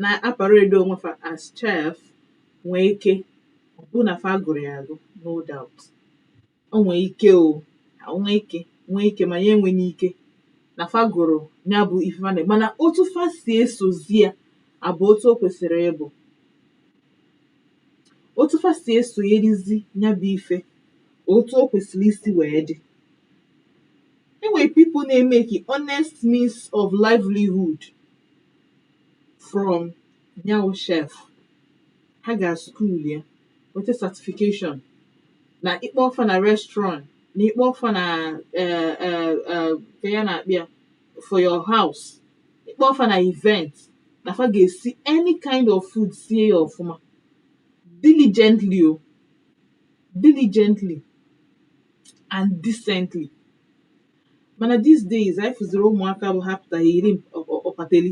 [SPEAKER 1] na-aparade onwe fa as chef, nwee ike ọ bụ na fa gụrụ ya agụ, no doubt. O nwee ike, o nwee ike, nwee ike, ma ya enweghị ike na fa gụrụ ya bụ ife fa na, mana otu fa si esozi ya abụ otu o kwesịrị ịbụ, otu fa si esonyerizi ya bụ ife, otu o kwesịrị isi wee dị. Enwere people na-emeki honest means of livelihood from nyawu chef. Ha ga school ya, nweta certification na ịkpọ ọfa na restaurant, na ịkpọ ọfa na ka ya na-akpịa for your house, ịkpọ ọfa na event, na fa ga-esi any kind of food, sie ya ọfụma, diligently, o diligently and decently. Mana these days, anyị fụziri ụmụaka bụ ha pụtara iri ọpateli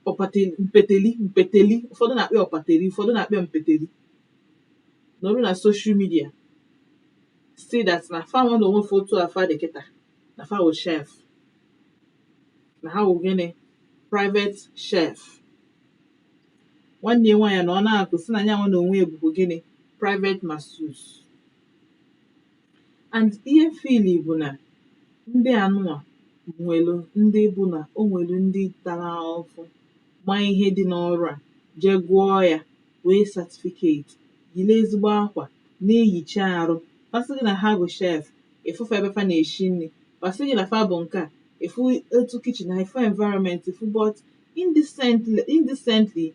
[SPEAKER 1] ọpateli, mpeteli mpeteli, ụfọdụ na-akpọ ya ọpateli, ụfọdụ na-akpọ ya mpeteli, nọrọ na social media say that na fa nwa na onwe fa, otu afa dị kịta, na fa wụ chef, na ha wụ gịnị, private chef. Nwanne ya nwaanyị na ọ na-akụ sị na ya nwa na onwe ya bụkwa gịnị, private masseuse. And ihe feel bụ na ndị anụnwa nwelu ndị bụ na o nwelu ndị tara ahụhụ ma ihe dị n'ọrụ a, jee gụọ ya, wee certificate, yiri ezigbo akwa, na-eyicha arụ. Fasị gị na ha bụ chef, ịfụfa ebe fa na-eshi nri. Fasị gị na fa bụ nke a, ịfụ otu kitchen ha, ịfụ environment, ịfụ. But indecently,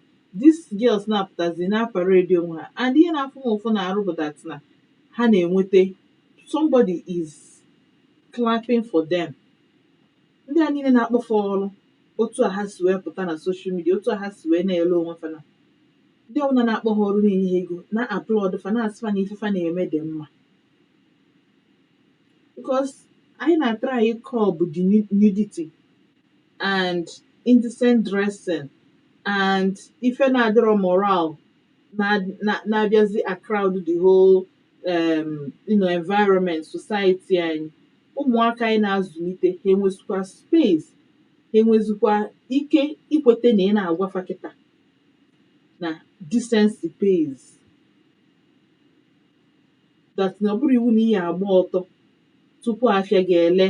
[SPEAKER 1] these girls na-apụtazi na parade onwe ha. And ihe na-afụ m ụfụ na-arụ bụ that na ha na-enweta, somebody is clapping for them. Ndị a niile na-akpọfe ọrụ, otu a ha si wee pụta na social media, otu a ha si wee na-ele onwe fa, na ndị ọbụla na-akpọ ha ọrụ, na-enye ha ego, na-applaud fa, na-asị fa na ife fa na-eme dị mma, because anyị na-try curb the nudity and indecent dressing and ife na-adịrọ moral na-abịazi a crowd the whole environment, society anyị. Ụmụaka anyị na-azụlite, ha enwezikwa space, ha enwezikwa ike ikwete na ị na-agwa fa kịta na decency pays, that na ọ bụrụ iwu na ị ya agba ọtọ tupu afịa ga-ele.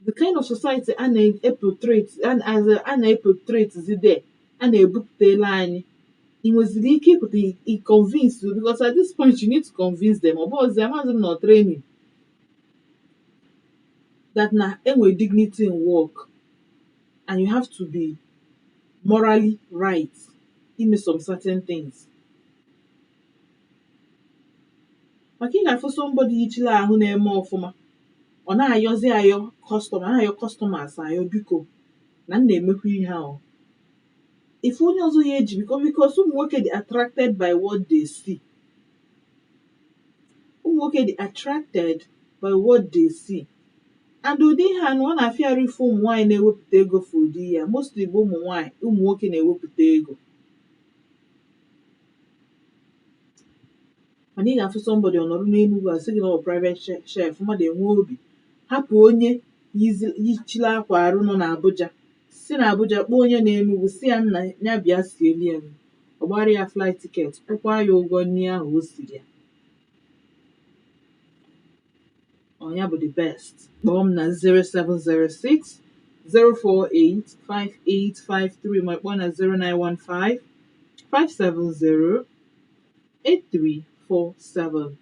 [SPEAKER 1] The kind of society a na-eportray, a na-eportray there, a na-ebupụtela anyị, ị nweziri ike ịpụta i convince you, because at this point you need to convince them. Ọ bụ ọzọ amaghịzi m na training that na enwere dignity in work and you have to be morally right ime some certain things. Maka ị ga-afụ somebody yichiri ahụ na-eme ọfụma, ọ na-ayọzi ayọ customer, na-ayọ customers ayọ, biko, na m na-emekwa ihe ahụ. Ife onye ọzọ ya eji, because ụmụ nwoke dị attracted by what they see. Ụmụ nwoke dị attracted by what they see. And ụdị ihe a na ọ na-afịa arụ ife ụmụ nwaanyị na-ewepụta ego for ụdị ya. Mostly bụ ụmụ nwaanyị, ụmụ nwoke na-ewepụta ego. Mana ị ga-afụ somebody, ọ nọrọ n'Enugwu, asị gị na ọ bụ private chef. Mmadụ enwe obi hapụ onye yichiri akwa arụ nọ n'Abuja, si na Abuja kpọọ onye n'Enugwu, si ya nna ya bịa sieli ya nri. Ọ gbara ya flight ticket, kwụkwa ya ụgwọ nri ahụ o siri ya. Ọ ya bụ the best. Kpọọ m na 0706 048 5853, ma kpọọ na 0915 570 8347.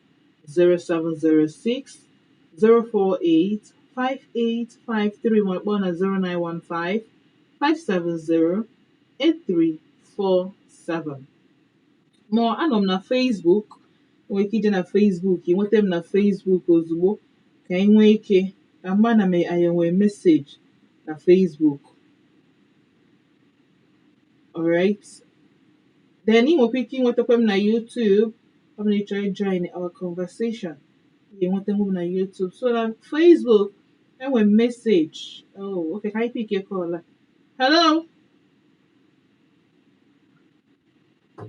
[SPEAKER 1] 0706 048 5853, ma kpọọ na 0915 570 8347. Ma anọ m na Facebook, nwere ike ije na Facebook, ị nweta m na Facebook ozugbo ka anyị nwee ike ka mgba na me anyị nwee message na Facebook. Alright, then ị nwekwa ike ịnwetakwa m na YouTube. Ọ bụrụ na ị chọrọ join our conversation, ị ga-enwetanwu m na YouTube. So na Facebook enwe m message. Oh, okay, ka anyị pick call a. Hello,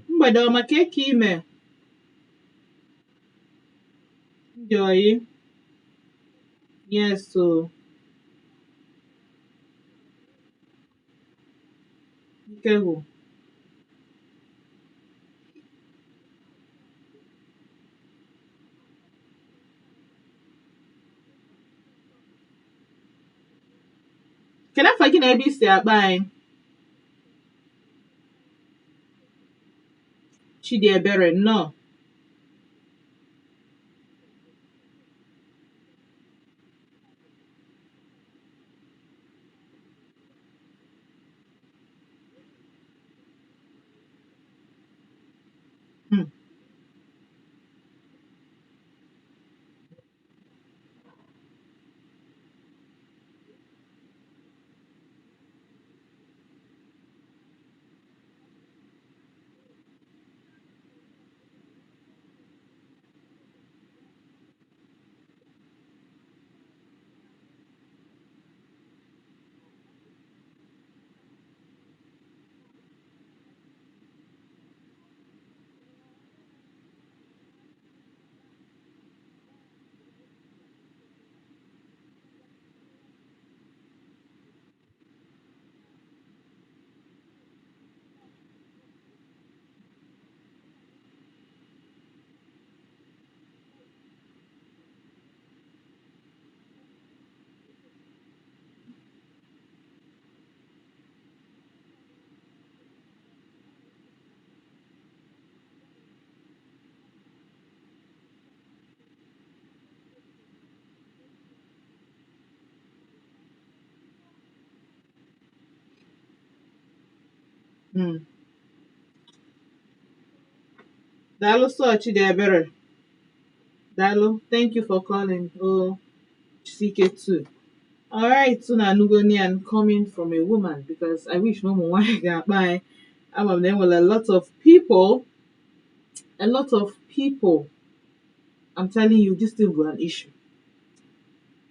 [SPEAKER 1] mgbede ọma. Ka eke ime ndị oyi? Yes o, ike gwụ. Kedu afa gị na ebe i si akpọ anyị? Chidiebere, nnọọ. Daalụ sọ, Chidiebere. Daalụ. Thank you for calling. Oh, CK2. All right, so na anụgonian coming from a woman, because I wish na ụmụ nwaanyị ga-akpa anyị. Ama m na enwere a lot of people, a lot of people. I'm telling you, this thing bụ an issue.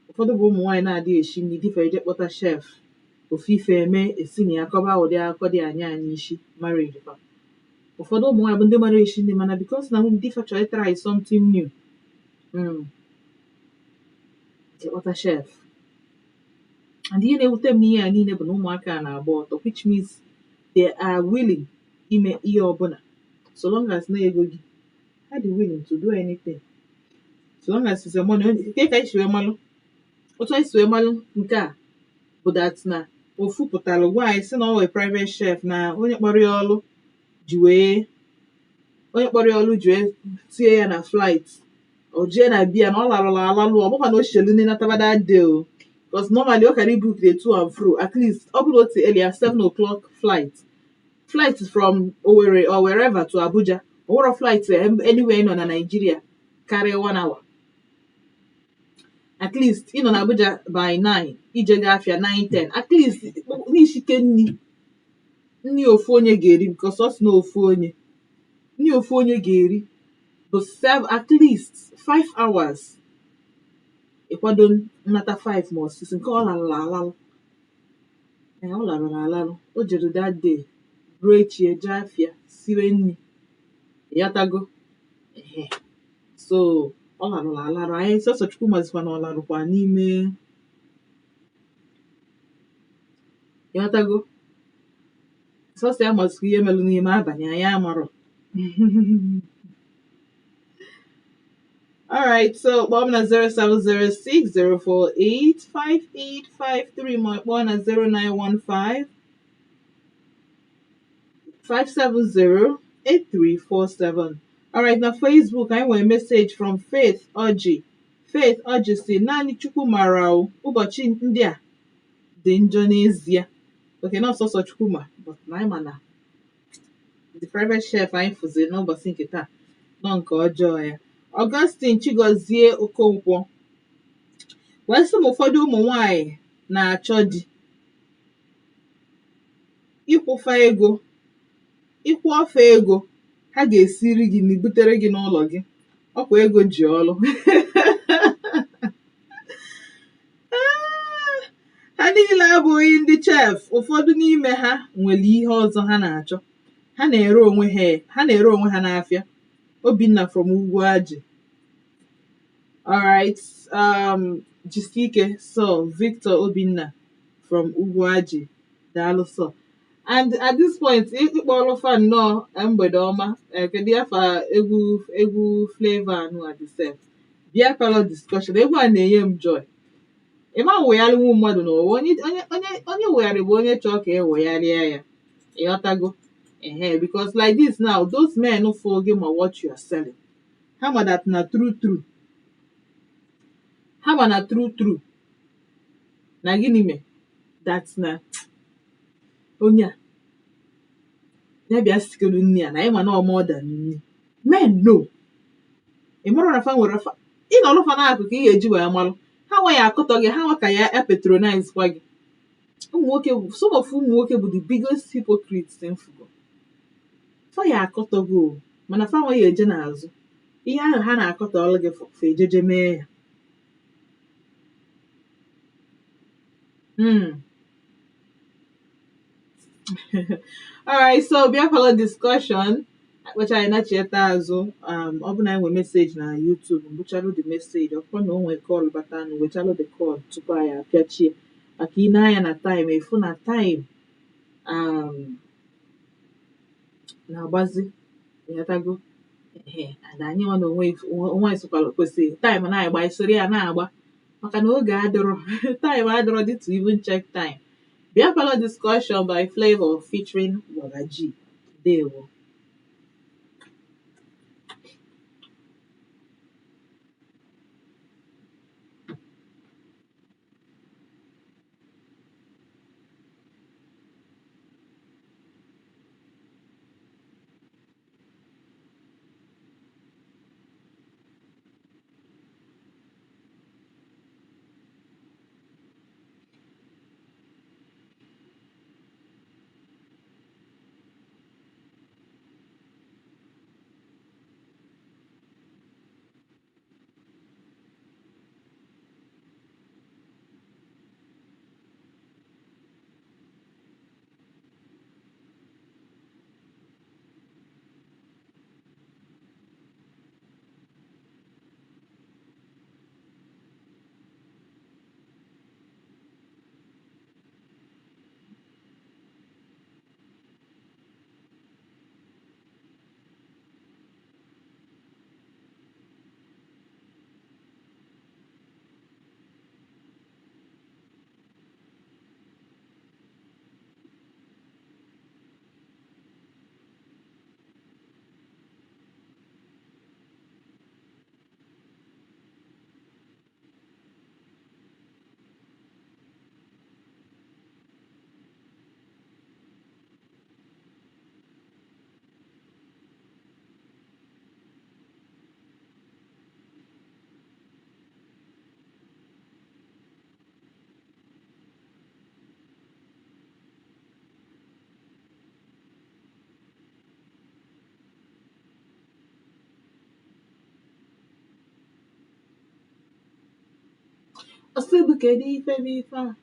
[SPEAKER 1] Ụfọdụ bụ ụmụ nwaanyị na-adịghị esi nri, di fa eje kpọta chef. Ofu ife eme, esi na ya kọba ụdị akụkọ dị anya anyị isi marriage fa. Ụfọdụ ụmụ nwaanyị bụ ndị mara esi nri, mana because na di fa chọrọ try something new, je kpọta chef. And ihe na-ewute m n'ihe a niile bụ na ụmụaka a na-agba ọtọ, which means they are willing ime ihe ọbụla so long as na ego gị. Ha dị willing to do anything so long as it's your money. Nke ka anyị si wee malụ, otu anyị si wee malụ nke a bụ that na ofu pụtara gwa anyị sị na ọ wee private chef, na onye kpọrọ ya ọlụ ji wee, onye kpọrọ ya ọlụ ji wee tie ya na flight, o jee na bia na ọ larụla alalụ. Ọ bụkwa na o shelu nne nataba that day o, because normally ọ kara ibook the to and fro. At least ọ bụrụ otu earlier 7 o'clock flight from Owerri or wherever to Abuja, o nwere flight anywhere nọ na Nigeria karịa one hour. At least ị nọ na Abuja by 9, ije gaa afịa 9, 10, at least n'ishike nni, nni ofu onye ga-eri, because ọ sị na ofu onye, nni ofu onye ga-eri bụ serve at least 5 hours, ịkwado nnata 5 ma ọ 6. Nke ọ larụrụ alalụ. Ee, ọ larụrụ alalụ. O jere that day ruo echi, eje afịa siwe nri yatago. Ehe, so ọ larụrụ alarụ. Anyị sọsọ Chukwu mazikwa na ọ larụkwa n'ime yatago. Sọsọ ya mazikwa ihe melụ n'ime abalị, anyị amarọ. Alright, so kpọọ m na 07060485853, ma kpọọ na 0915 5708347. Alright, na Facebook anyị nwere message from Faith Oji. Faith Oji si, naanị Chukwu mara o, ụbọchị ndị a dị njọ n'ezie. Okay, na ọsọsọ Chukwuma, but na anyị ma na the private chef anyị fụziri n'ụbọchị nke taa nọ nke ọjọọ ya. Augustine Chigozie Okonkwo wee sị m ụfọdụ ụmụ nwanyị na-achọ di ịkwụfa ego, ịkwụ ọfa ego ha ga-esiri gị na butere gị n'ụlọ gị, ọkwa ego ji ọlụ. Ha niile abụghị ndị chef, ụfọdụ n'ime ha nwere ihe ọzọ ha na-achọ, ha na-ere onwe ha, ha na-ere onwe ha n'afịa. Obinna from Ugwuaji. Alright, jisike. So Victor Obinna from Ugwuaji, daalụ sọ. And at this point, ịkpọrọ fa nnọọ mgbede ọma. Kedu afa egwu egwu Flavour anụ a dị sef? Beer parlour discussion. Egwu a na-enye m joy. Ị ma wegharịnwu mmadụ n'ụwa, onye onye onye onye wegharị bụ onye chọọ ka e wegharịa ya, ịghọtago? Ehe, because like this now, those men fụ gị ma what you are selling, ha ma that na true true, ha ma na true true na gịnị me that na onye a ya bịa sikelu nni a na ịma na ọ more than nni. Men know. Ị mara na fa nwere fa ịnọrọ fa n'akụkụ ị ga-eji wee malụ ha nwa ya akụtọ gị, ha nwa ka ya patronize kwa gị. Ụmụ nwoke bụ, some of ụmụ nwoke bụ the biggest hypocrites m fugo. Fa ya akọtọ gị o, mana fa nwa ya eje n'azụ ihe ahụ ha na-akọtọ ọlụ gị, fa ejeje mee ya. Alright, so beer parlour discussion akpacha anyị nachieta azụ. Ọ bụ na anyị nwee message na YouTube, mbụchalụ the message. Ọ bụrụ na o nwee call bata nụ, wechalụ the call tupu anyị apịachie, maka ị na-anya na time, efu na time na-agbazi, ịghọtago? Ehe, and anyị nwa na onwe onwe anyị sokwara kwesịrị time na-agba, isoro ya na-agba, maka na oge adịrọ, time adịrọ dị to even check time. Beer parlour discussion by Flavour featuring Wagaji. Ndewo. Ọsị bụ kedu ife bụ ife a?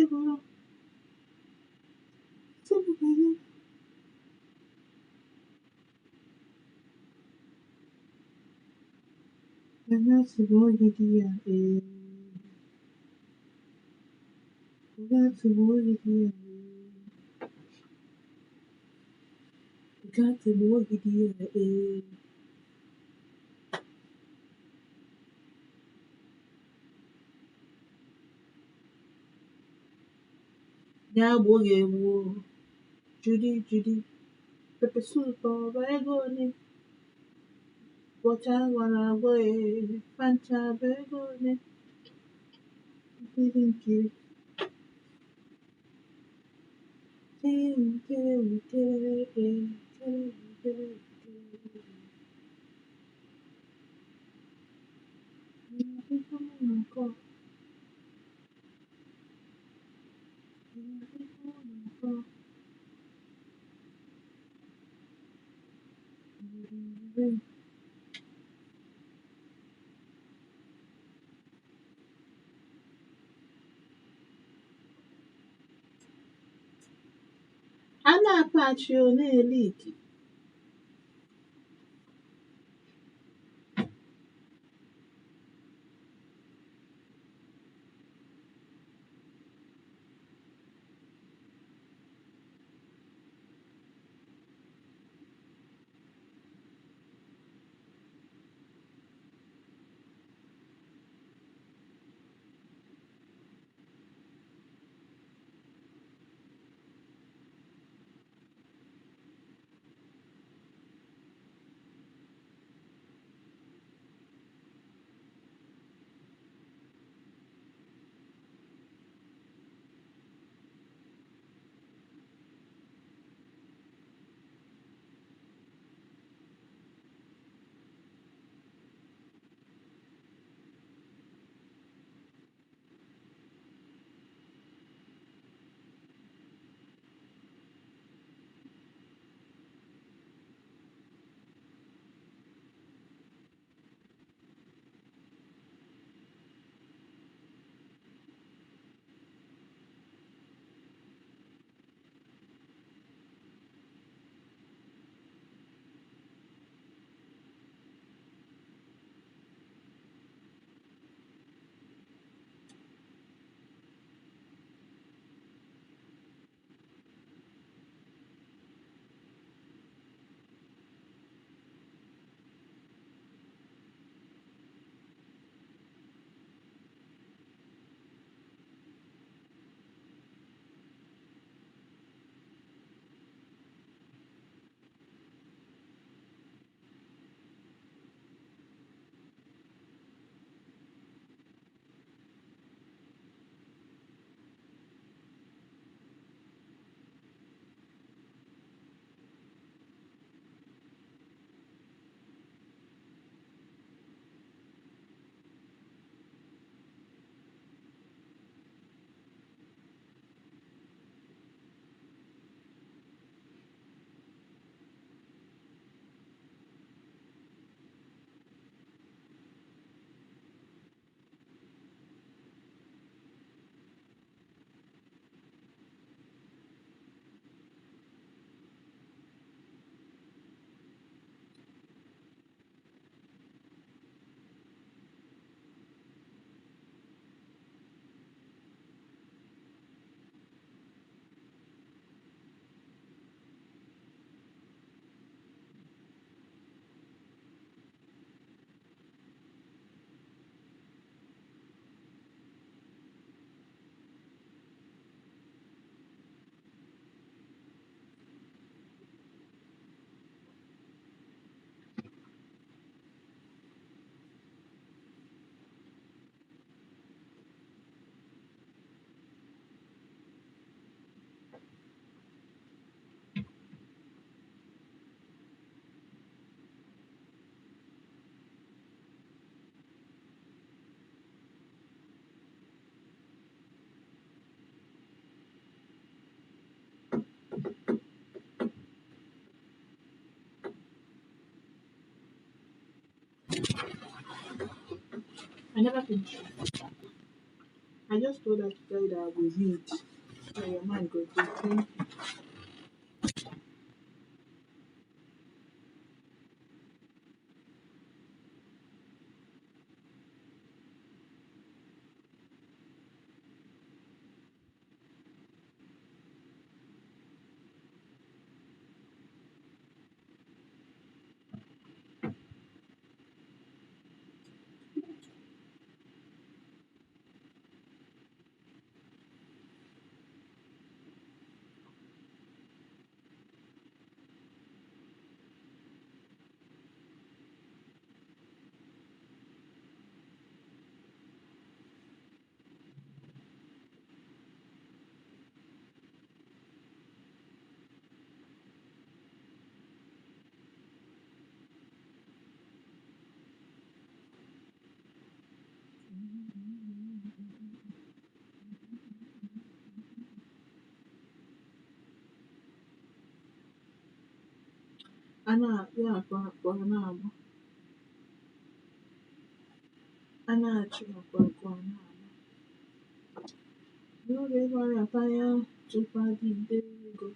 [SPEAKER 1] Ịbụrụ. Ọsị bụ kedu Bugatti bụ oge di ya ee. Bugatti bụ oge di ya ee. Bugatti bụ oge di ya ee. Ya bụ oge gboo. Judy Judy. Pepper soup ọ bụ ego ole? Bọcha gwara agwọ ee. Fancha bụ ego ole? Nkiri nkiri. A na-apachi ọ na-eliki. I never finish. I just told her to tell you that I will read. So your mind go to think. A na-akpị akụ akụ a na-agba, a na-achụ akụ akụ a na-agba. N'oge gbara fire, chụkwagide ego.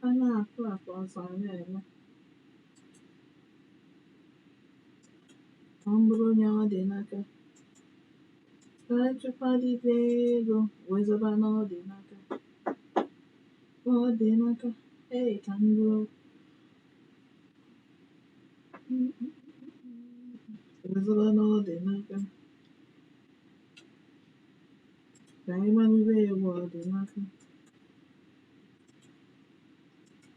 [SPEAKER 1] A na-akụ akụ ọzọ a na-eme. Ka m bụrụ onye ọ dị n'aka. Ka chụkwagide ego, wezụba na ọ dị n'aka. Ọ dị n'aka. Ee, ka m bụrụ. Wezụba na ọ dị n'aka. Ka anyị malite egwu ọ dị n'aka.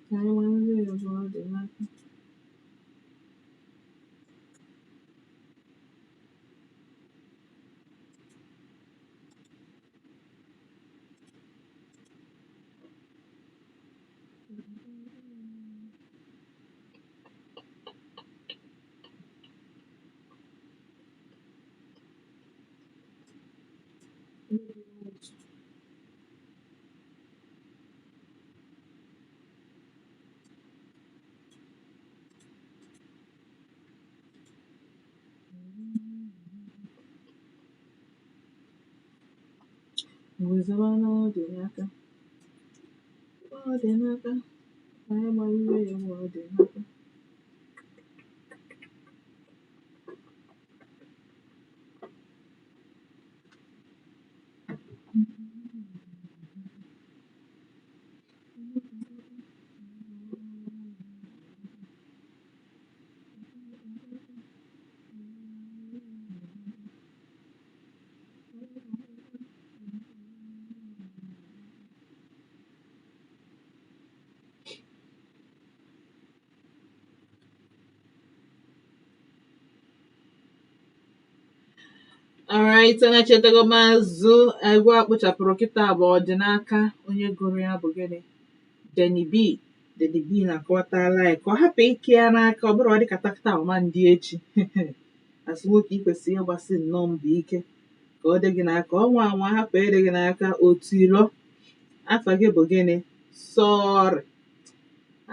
[SPEAKER 1] Ka anyị malite egwu ọ dị n'aka. Wezụba na ọ dị n'aka. Ọ dị n'aka. Ka anyị malite egwu ọ dị n'aka. Alright, anachetago m azụ. Egwu a kpụchapụrụ kịta bụ ọdịnaka. Onye gụrụ ya bụ gịnị? Denny B. Denny B na-akọwatala ya ka ọ hapụ ike ya n'aka, ọ bụrụ ọ dịka takịta ọma ndị echi. Asị nwoke, ị kwesịrị ịgbasi nnọọ mbọ ike ka ọ dị gị n'aka. Ọnwa anwa hapụ ịdị gị n'aka otu ilo. Afa gị bụ gịnị? Sọọrị.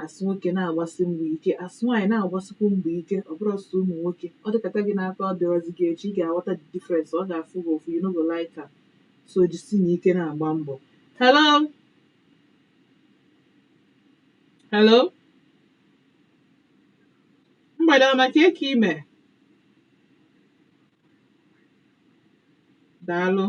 [SPEAKER 1] Asị nwoke na-agbasi mbọ ike, asị nwaanyị na-agbasikwu mbọ ike. Ọ bụrụ ọsọ ụmụ nwoke, ọ dịkata gị n'aka, ọ dịrọzi gị echi, ị ga-aghọta the difference. Ọ ga-afụ gị ụfụ, you no go like am. So jisi na ike na-agba mbọ. Hello, hello, mgbede ọma. Ka eke ime? Daalụ.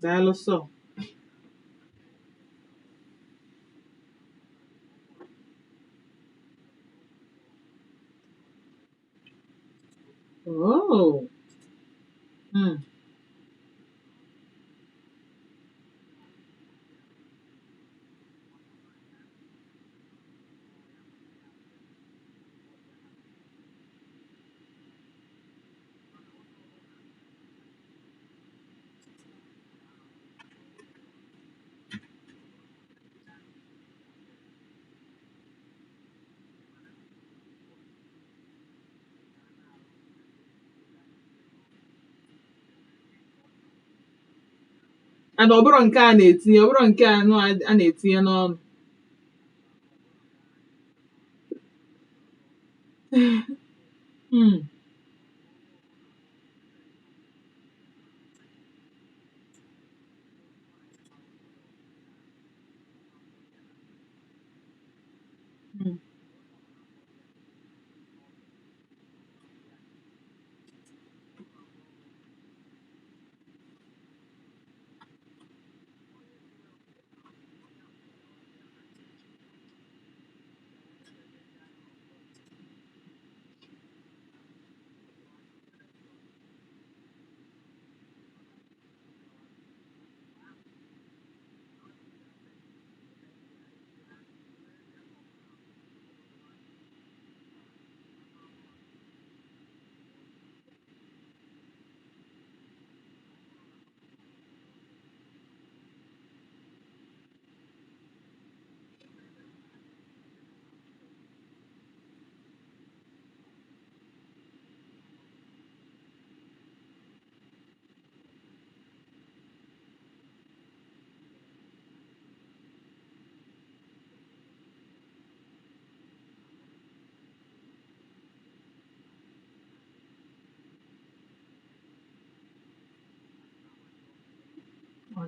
[SPEAKER 1] Daalụ sọ. Oh. And ọ bụrụ nke a na-etinye, ọ bụrụ nke anụ a na-etinye n'ọnụ.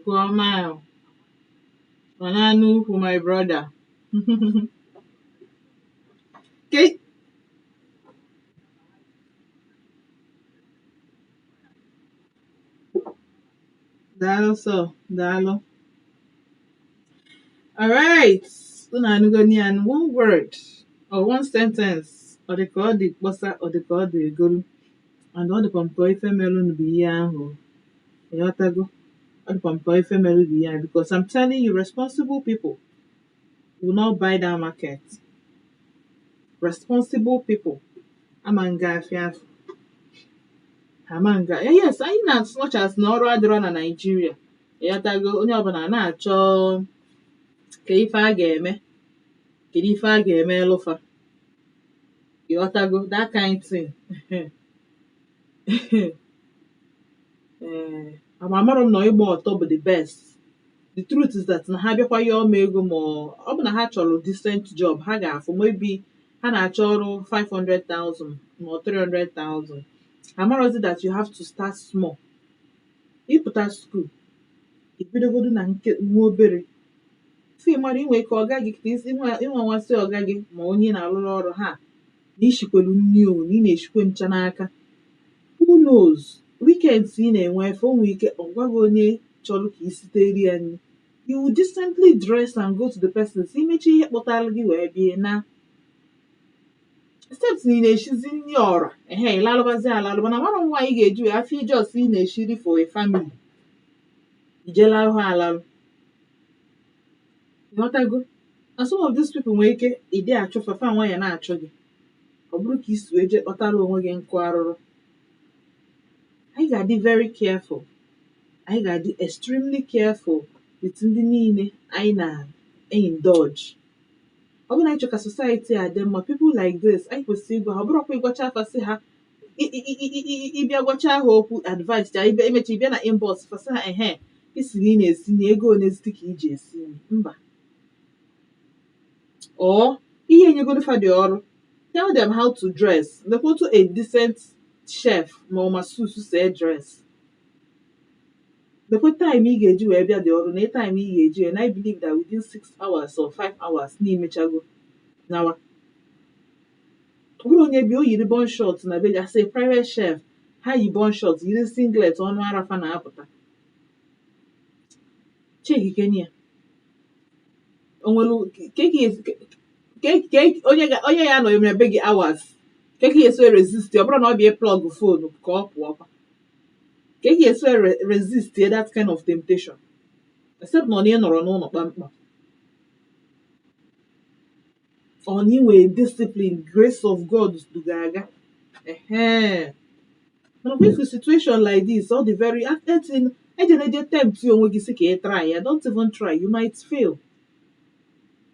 [SPEAKER 1] Agụọ mile ọ na-anụ ukwu, my brother. Ke daalụ sọ, daalụ. Alright, unu anụgo ya. One word or one sentence, ọ dị ka ọ dị kpọsa, ọ dị ka ọ dị egolu, and ọ dịkwa m ka ife melụnụ bụ ihe ahụ. Ịghọtago? Ọ dịkwa m ka ife melụ bụ ihe ahụ, because I'm telling you, responsible people will not buy that market. Responsible people ama nga afịa afụ ama nga. Yes, anyị na as much as na ọrụ adịrọ na Nigeria, ịghọtago, onye ọbụla na-achọ ka ife a ga-eme, kedu ife a ga-eme lụfa, ịghọtago, that kind thing. Ee, ama amarọ m na ịgba ọtọ bụ the best. The truth is that na ha bịakwa yọọ m ego, ma ọ bụ na ha chọrọ decent job, ha ga-afụ. Maybe ha na-achọ ọrụ 500,000 ma ọ 300,000. Amarọzi that you have to start small. Ịpụta school, ibidogodu na nke nwa obere ife mmadụ inwe ike ọga gị ka isi inwe nwasị ọga gị, ma onye ị na-arụrụ ọrụ ha na ishikwelu nri, o na ị na-eshikwe ncha n'aka. Who knows, weekends ị na-enwe efe, o nwee ike ọ gwa gị onye chọrọ ka isiteri ya nri. You will decently dress and go to the person, si imechi ihe kpọtara gị wee bịa na, except na ị na-eshizi nri ọra ehe, ịlalụbazi alalụba na mara nwaanyị ga-eji wee afọ ijos ị na-eshiri for a family, ije larụ ha alalụ. Ịghọtago? Na some of these people nwere ike ịdị achọ fafa nwa ya na-achọ gị, ọ bụrụ ka isi wee jee kpatara onwe gị nkụ arụrụ. Anyị ga-adị very careful, anyị ga-adị extremely careful with ndị niile anyị na-indulge. Ọ bụrụ na anyị chọrọ ka society a dị mma, people like this, anyị kwesịrị ịgwa ha. Ọ bụrụkwa ịgwacha afa sị ha ịbịa gwacha ha okwu advice ja, ịbịa emecha, ịbịa na inbox fa sị ha, ehe, isi na ị na-esi na ego one zite ka iji esi nri. Mba, or ihe enyegodo fa dị ọrụ, tell them how to dress. Lekwa otu a decent chef ma ọ masseuse si dress. Lekwa time ị ga-eji wee bịa dị ọrụ na time ị ga-eji wee, and I believe that within 6 hours or 5 hours na imechago nawa. Ọ bụrụ onye bi o yiri bun short na be, as a private chef, ha yi bun short, yiri singlet, ọnụ ara fa na-apụta. Check ya, onwelu ke onye onye ya nọ na be gị hours, ke ka esi resist? Ọ bụrụ na ọ bịa plug phone ka ọ pụọ kwa, ka ka esi resist that kind of temptation, except na ọ na ị nọrọ n'ụlọ kpamkpam, ọ na ị nwere discipline, grace of God duga aga ehe. Mana if a situation like this, all the very etin ejena eje tempt onwe gị sị ka ị try ya, don't even try, you might fail.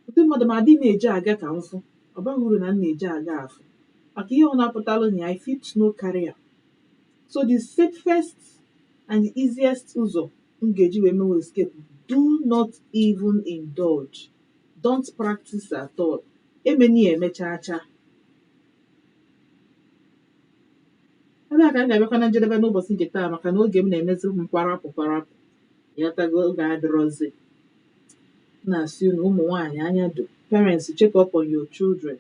[SPEAKER 1] Ndị mmadụ ma adị na-eje aga ka mfụ, ọ baghị uru na m na-eje aga afụ maka ihe ọ na-apụtalụ na ya. I fit no carry am. So the safest and the easiest ụzọ m ga-eji wee mewe escape: do not even indulge, don't practice at all. Emeni ya emechacha. Ebe a ka m ga-abịakwa na njedebe n'ụbọchị nke taa, maka na oge m na-emezi m kwarapụ kwarapụ. Ịghọtago? Oge adịrọzi. M na-asị unu, ụmụ nwaanyị anya do, parents, check up on your children,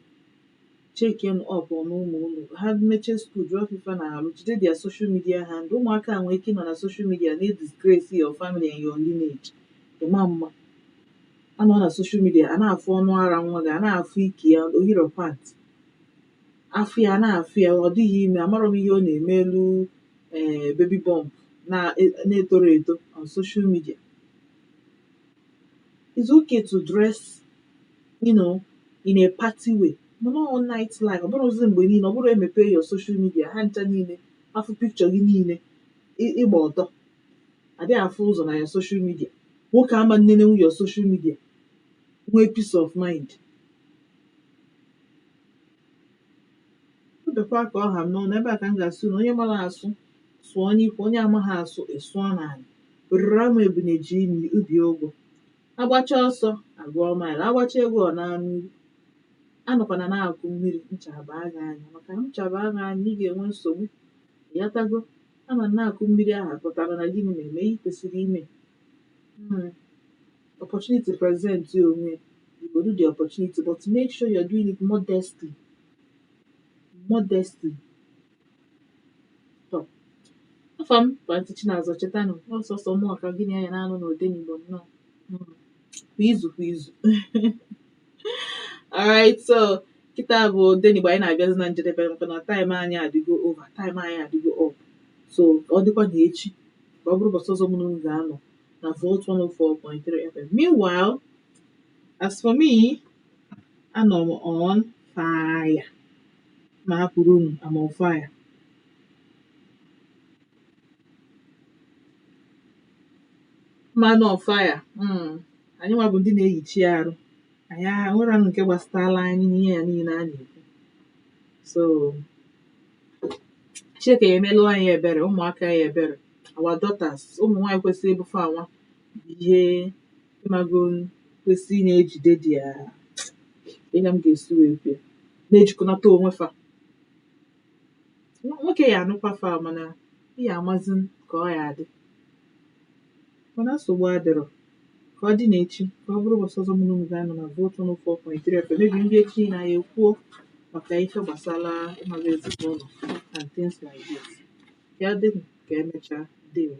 [SPEAKER 1] check in up on ụmụ unu. Ha mechie school, jụọ ife na-alụ, jide their social media handle. Ụmụaka nwee ike ịnọ na social media na-disgrace your family and your lineage. Ịma mma anọ na social media a na-afụ ọnụ ara nwa gị, a na-afụ ike ya, ohiro pant afụ ya, a na-afụ ya, ọ dịghị ime. Amarọ m ihe ọ na-eme elu ee baby bump na-etoro eto on social media. It's okay to dress in a party way, mana all night life, ọ bụrụzi mgbe niile, ọ bụrụ emepe your social media, ha ncha niile afụ picture gị niile ịgba ọtọ, adịghị afụ ụzọ na your social media. Nwoke ama nnenenwu your social media nwee peace of mind. Ọ dịkwa ka ọ ha m n'ọnụ. Ebe a ka m ga-asị na onye mara asụ sụọ n'ikwe, onye amaghị asụ esụọ n'ala. Oriri ama ebune ji imi ubi ụgwọ. Agbacha ọsọ agụọ mile, agbacha egwu ọ na-anụ. Anọkwana na-akụ mmiri ncha baa gị anya, maka ncha baa gị anya, ị ga-enwe nsogbu. Ịghọtago? Ama na-akụ mmiri ahụ pụtara na gịnị na-eme ihe ị kwesịrị ime. Opportunity present onwe, you go do the opportunity, but make sure you're doing it modestly, modestly. Tọ afọ m bụ Aunty Chinazọ. Chetanụ, ọsọsọ mụnwa ka gị na ya na-anọ n'Odenigbo nnọọ kwa izu kwa izu. Alright, so kịta bụ Odenigbo, anyị na-abịazi na njedebe maka na time anyị adịgo over, time anyị adịgo up. So ka ọ dịkwa na echi, ka ọ bụrụ ụbọchị ọzọ mụ na unu ga-anọ na Volt 104.3 FM. Meanwhile, as for me, anọ m on fire. Ma hapụrụ unu, I'm on fire. Man on fire. Anyị nwa bụ ndị na-eyichi arụ anyị nwere nke gbasatala anyị n'ihe ya niile a na-ekwu. So Chineke ya emelụ anyị ebere, ụmụaka ya ebere, our daughters, ụmụ nwaanyị kwesịrị ịbụfe anwa bụ ihe ịmago kwesịrị na-ejide dị ya ịga m ga-esi wee kwue na-ejikọnata onwe fa. Nwoke ya anụkwa fa, mana ị ya amazi ka ọ ya adị, mana nsogbu adịrọ. Ka ọ dị n'echi, ka ọ bụrụ ụbọchị ọzọ mụ na unu ga-anọ na Volt 104.3 FM. Maybe ndị echi na ya ekwuo maka ife gbasara ịmaga ezinụlọ and things like this. Ya dị ka emechaa. Ndewo.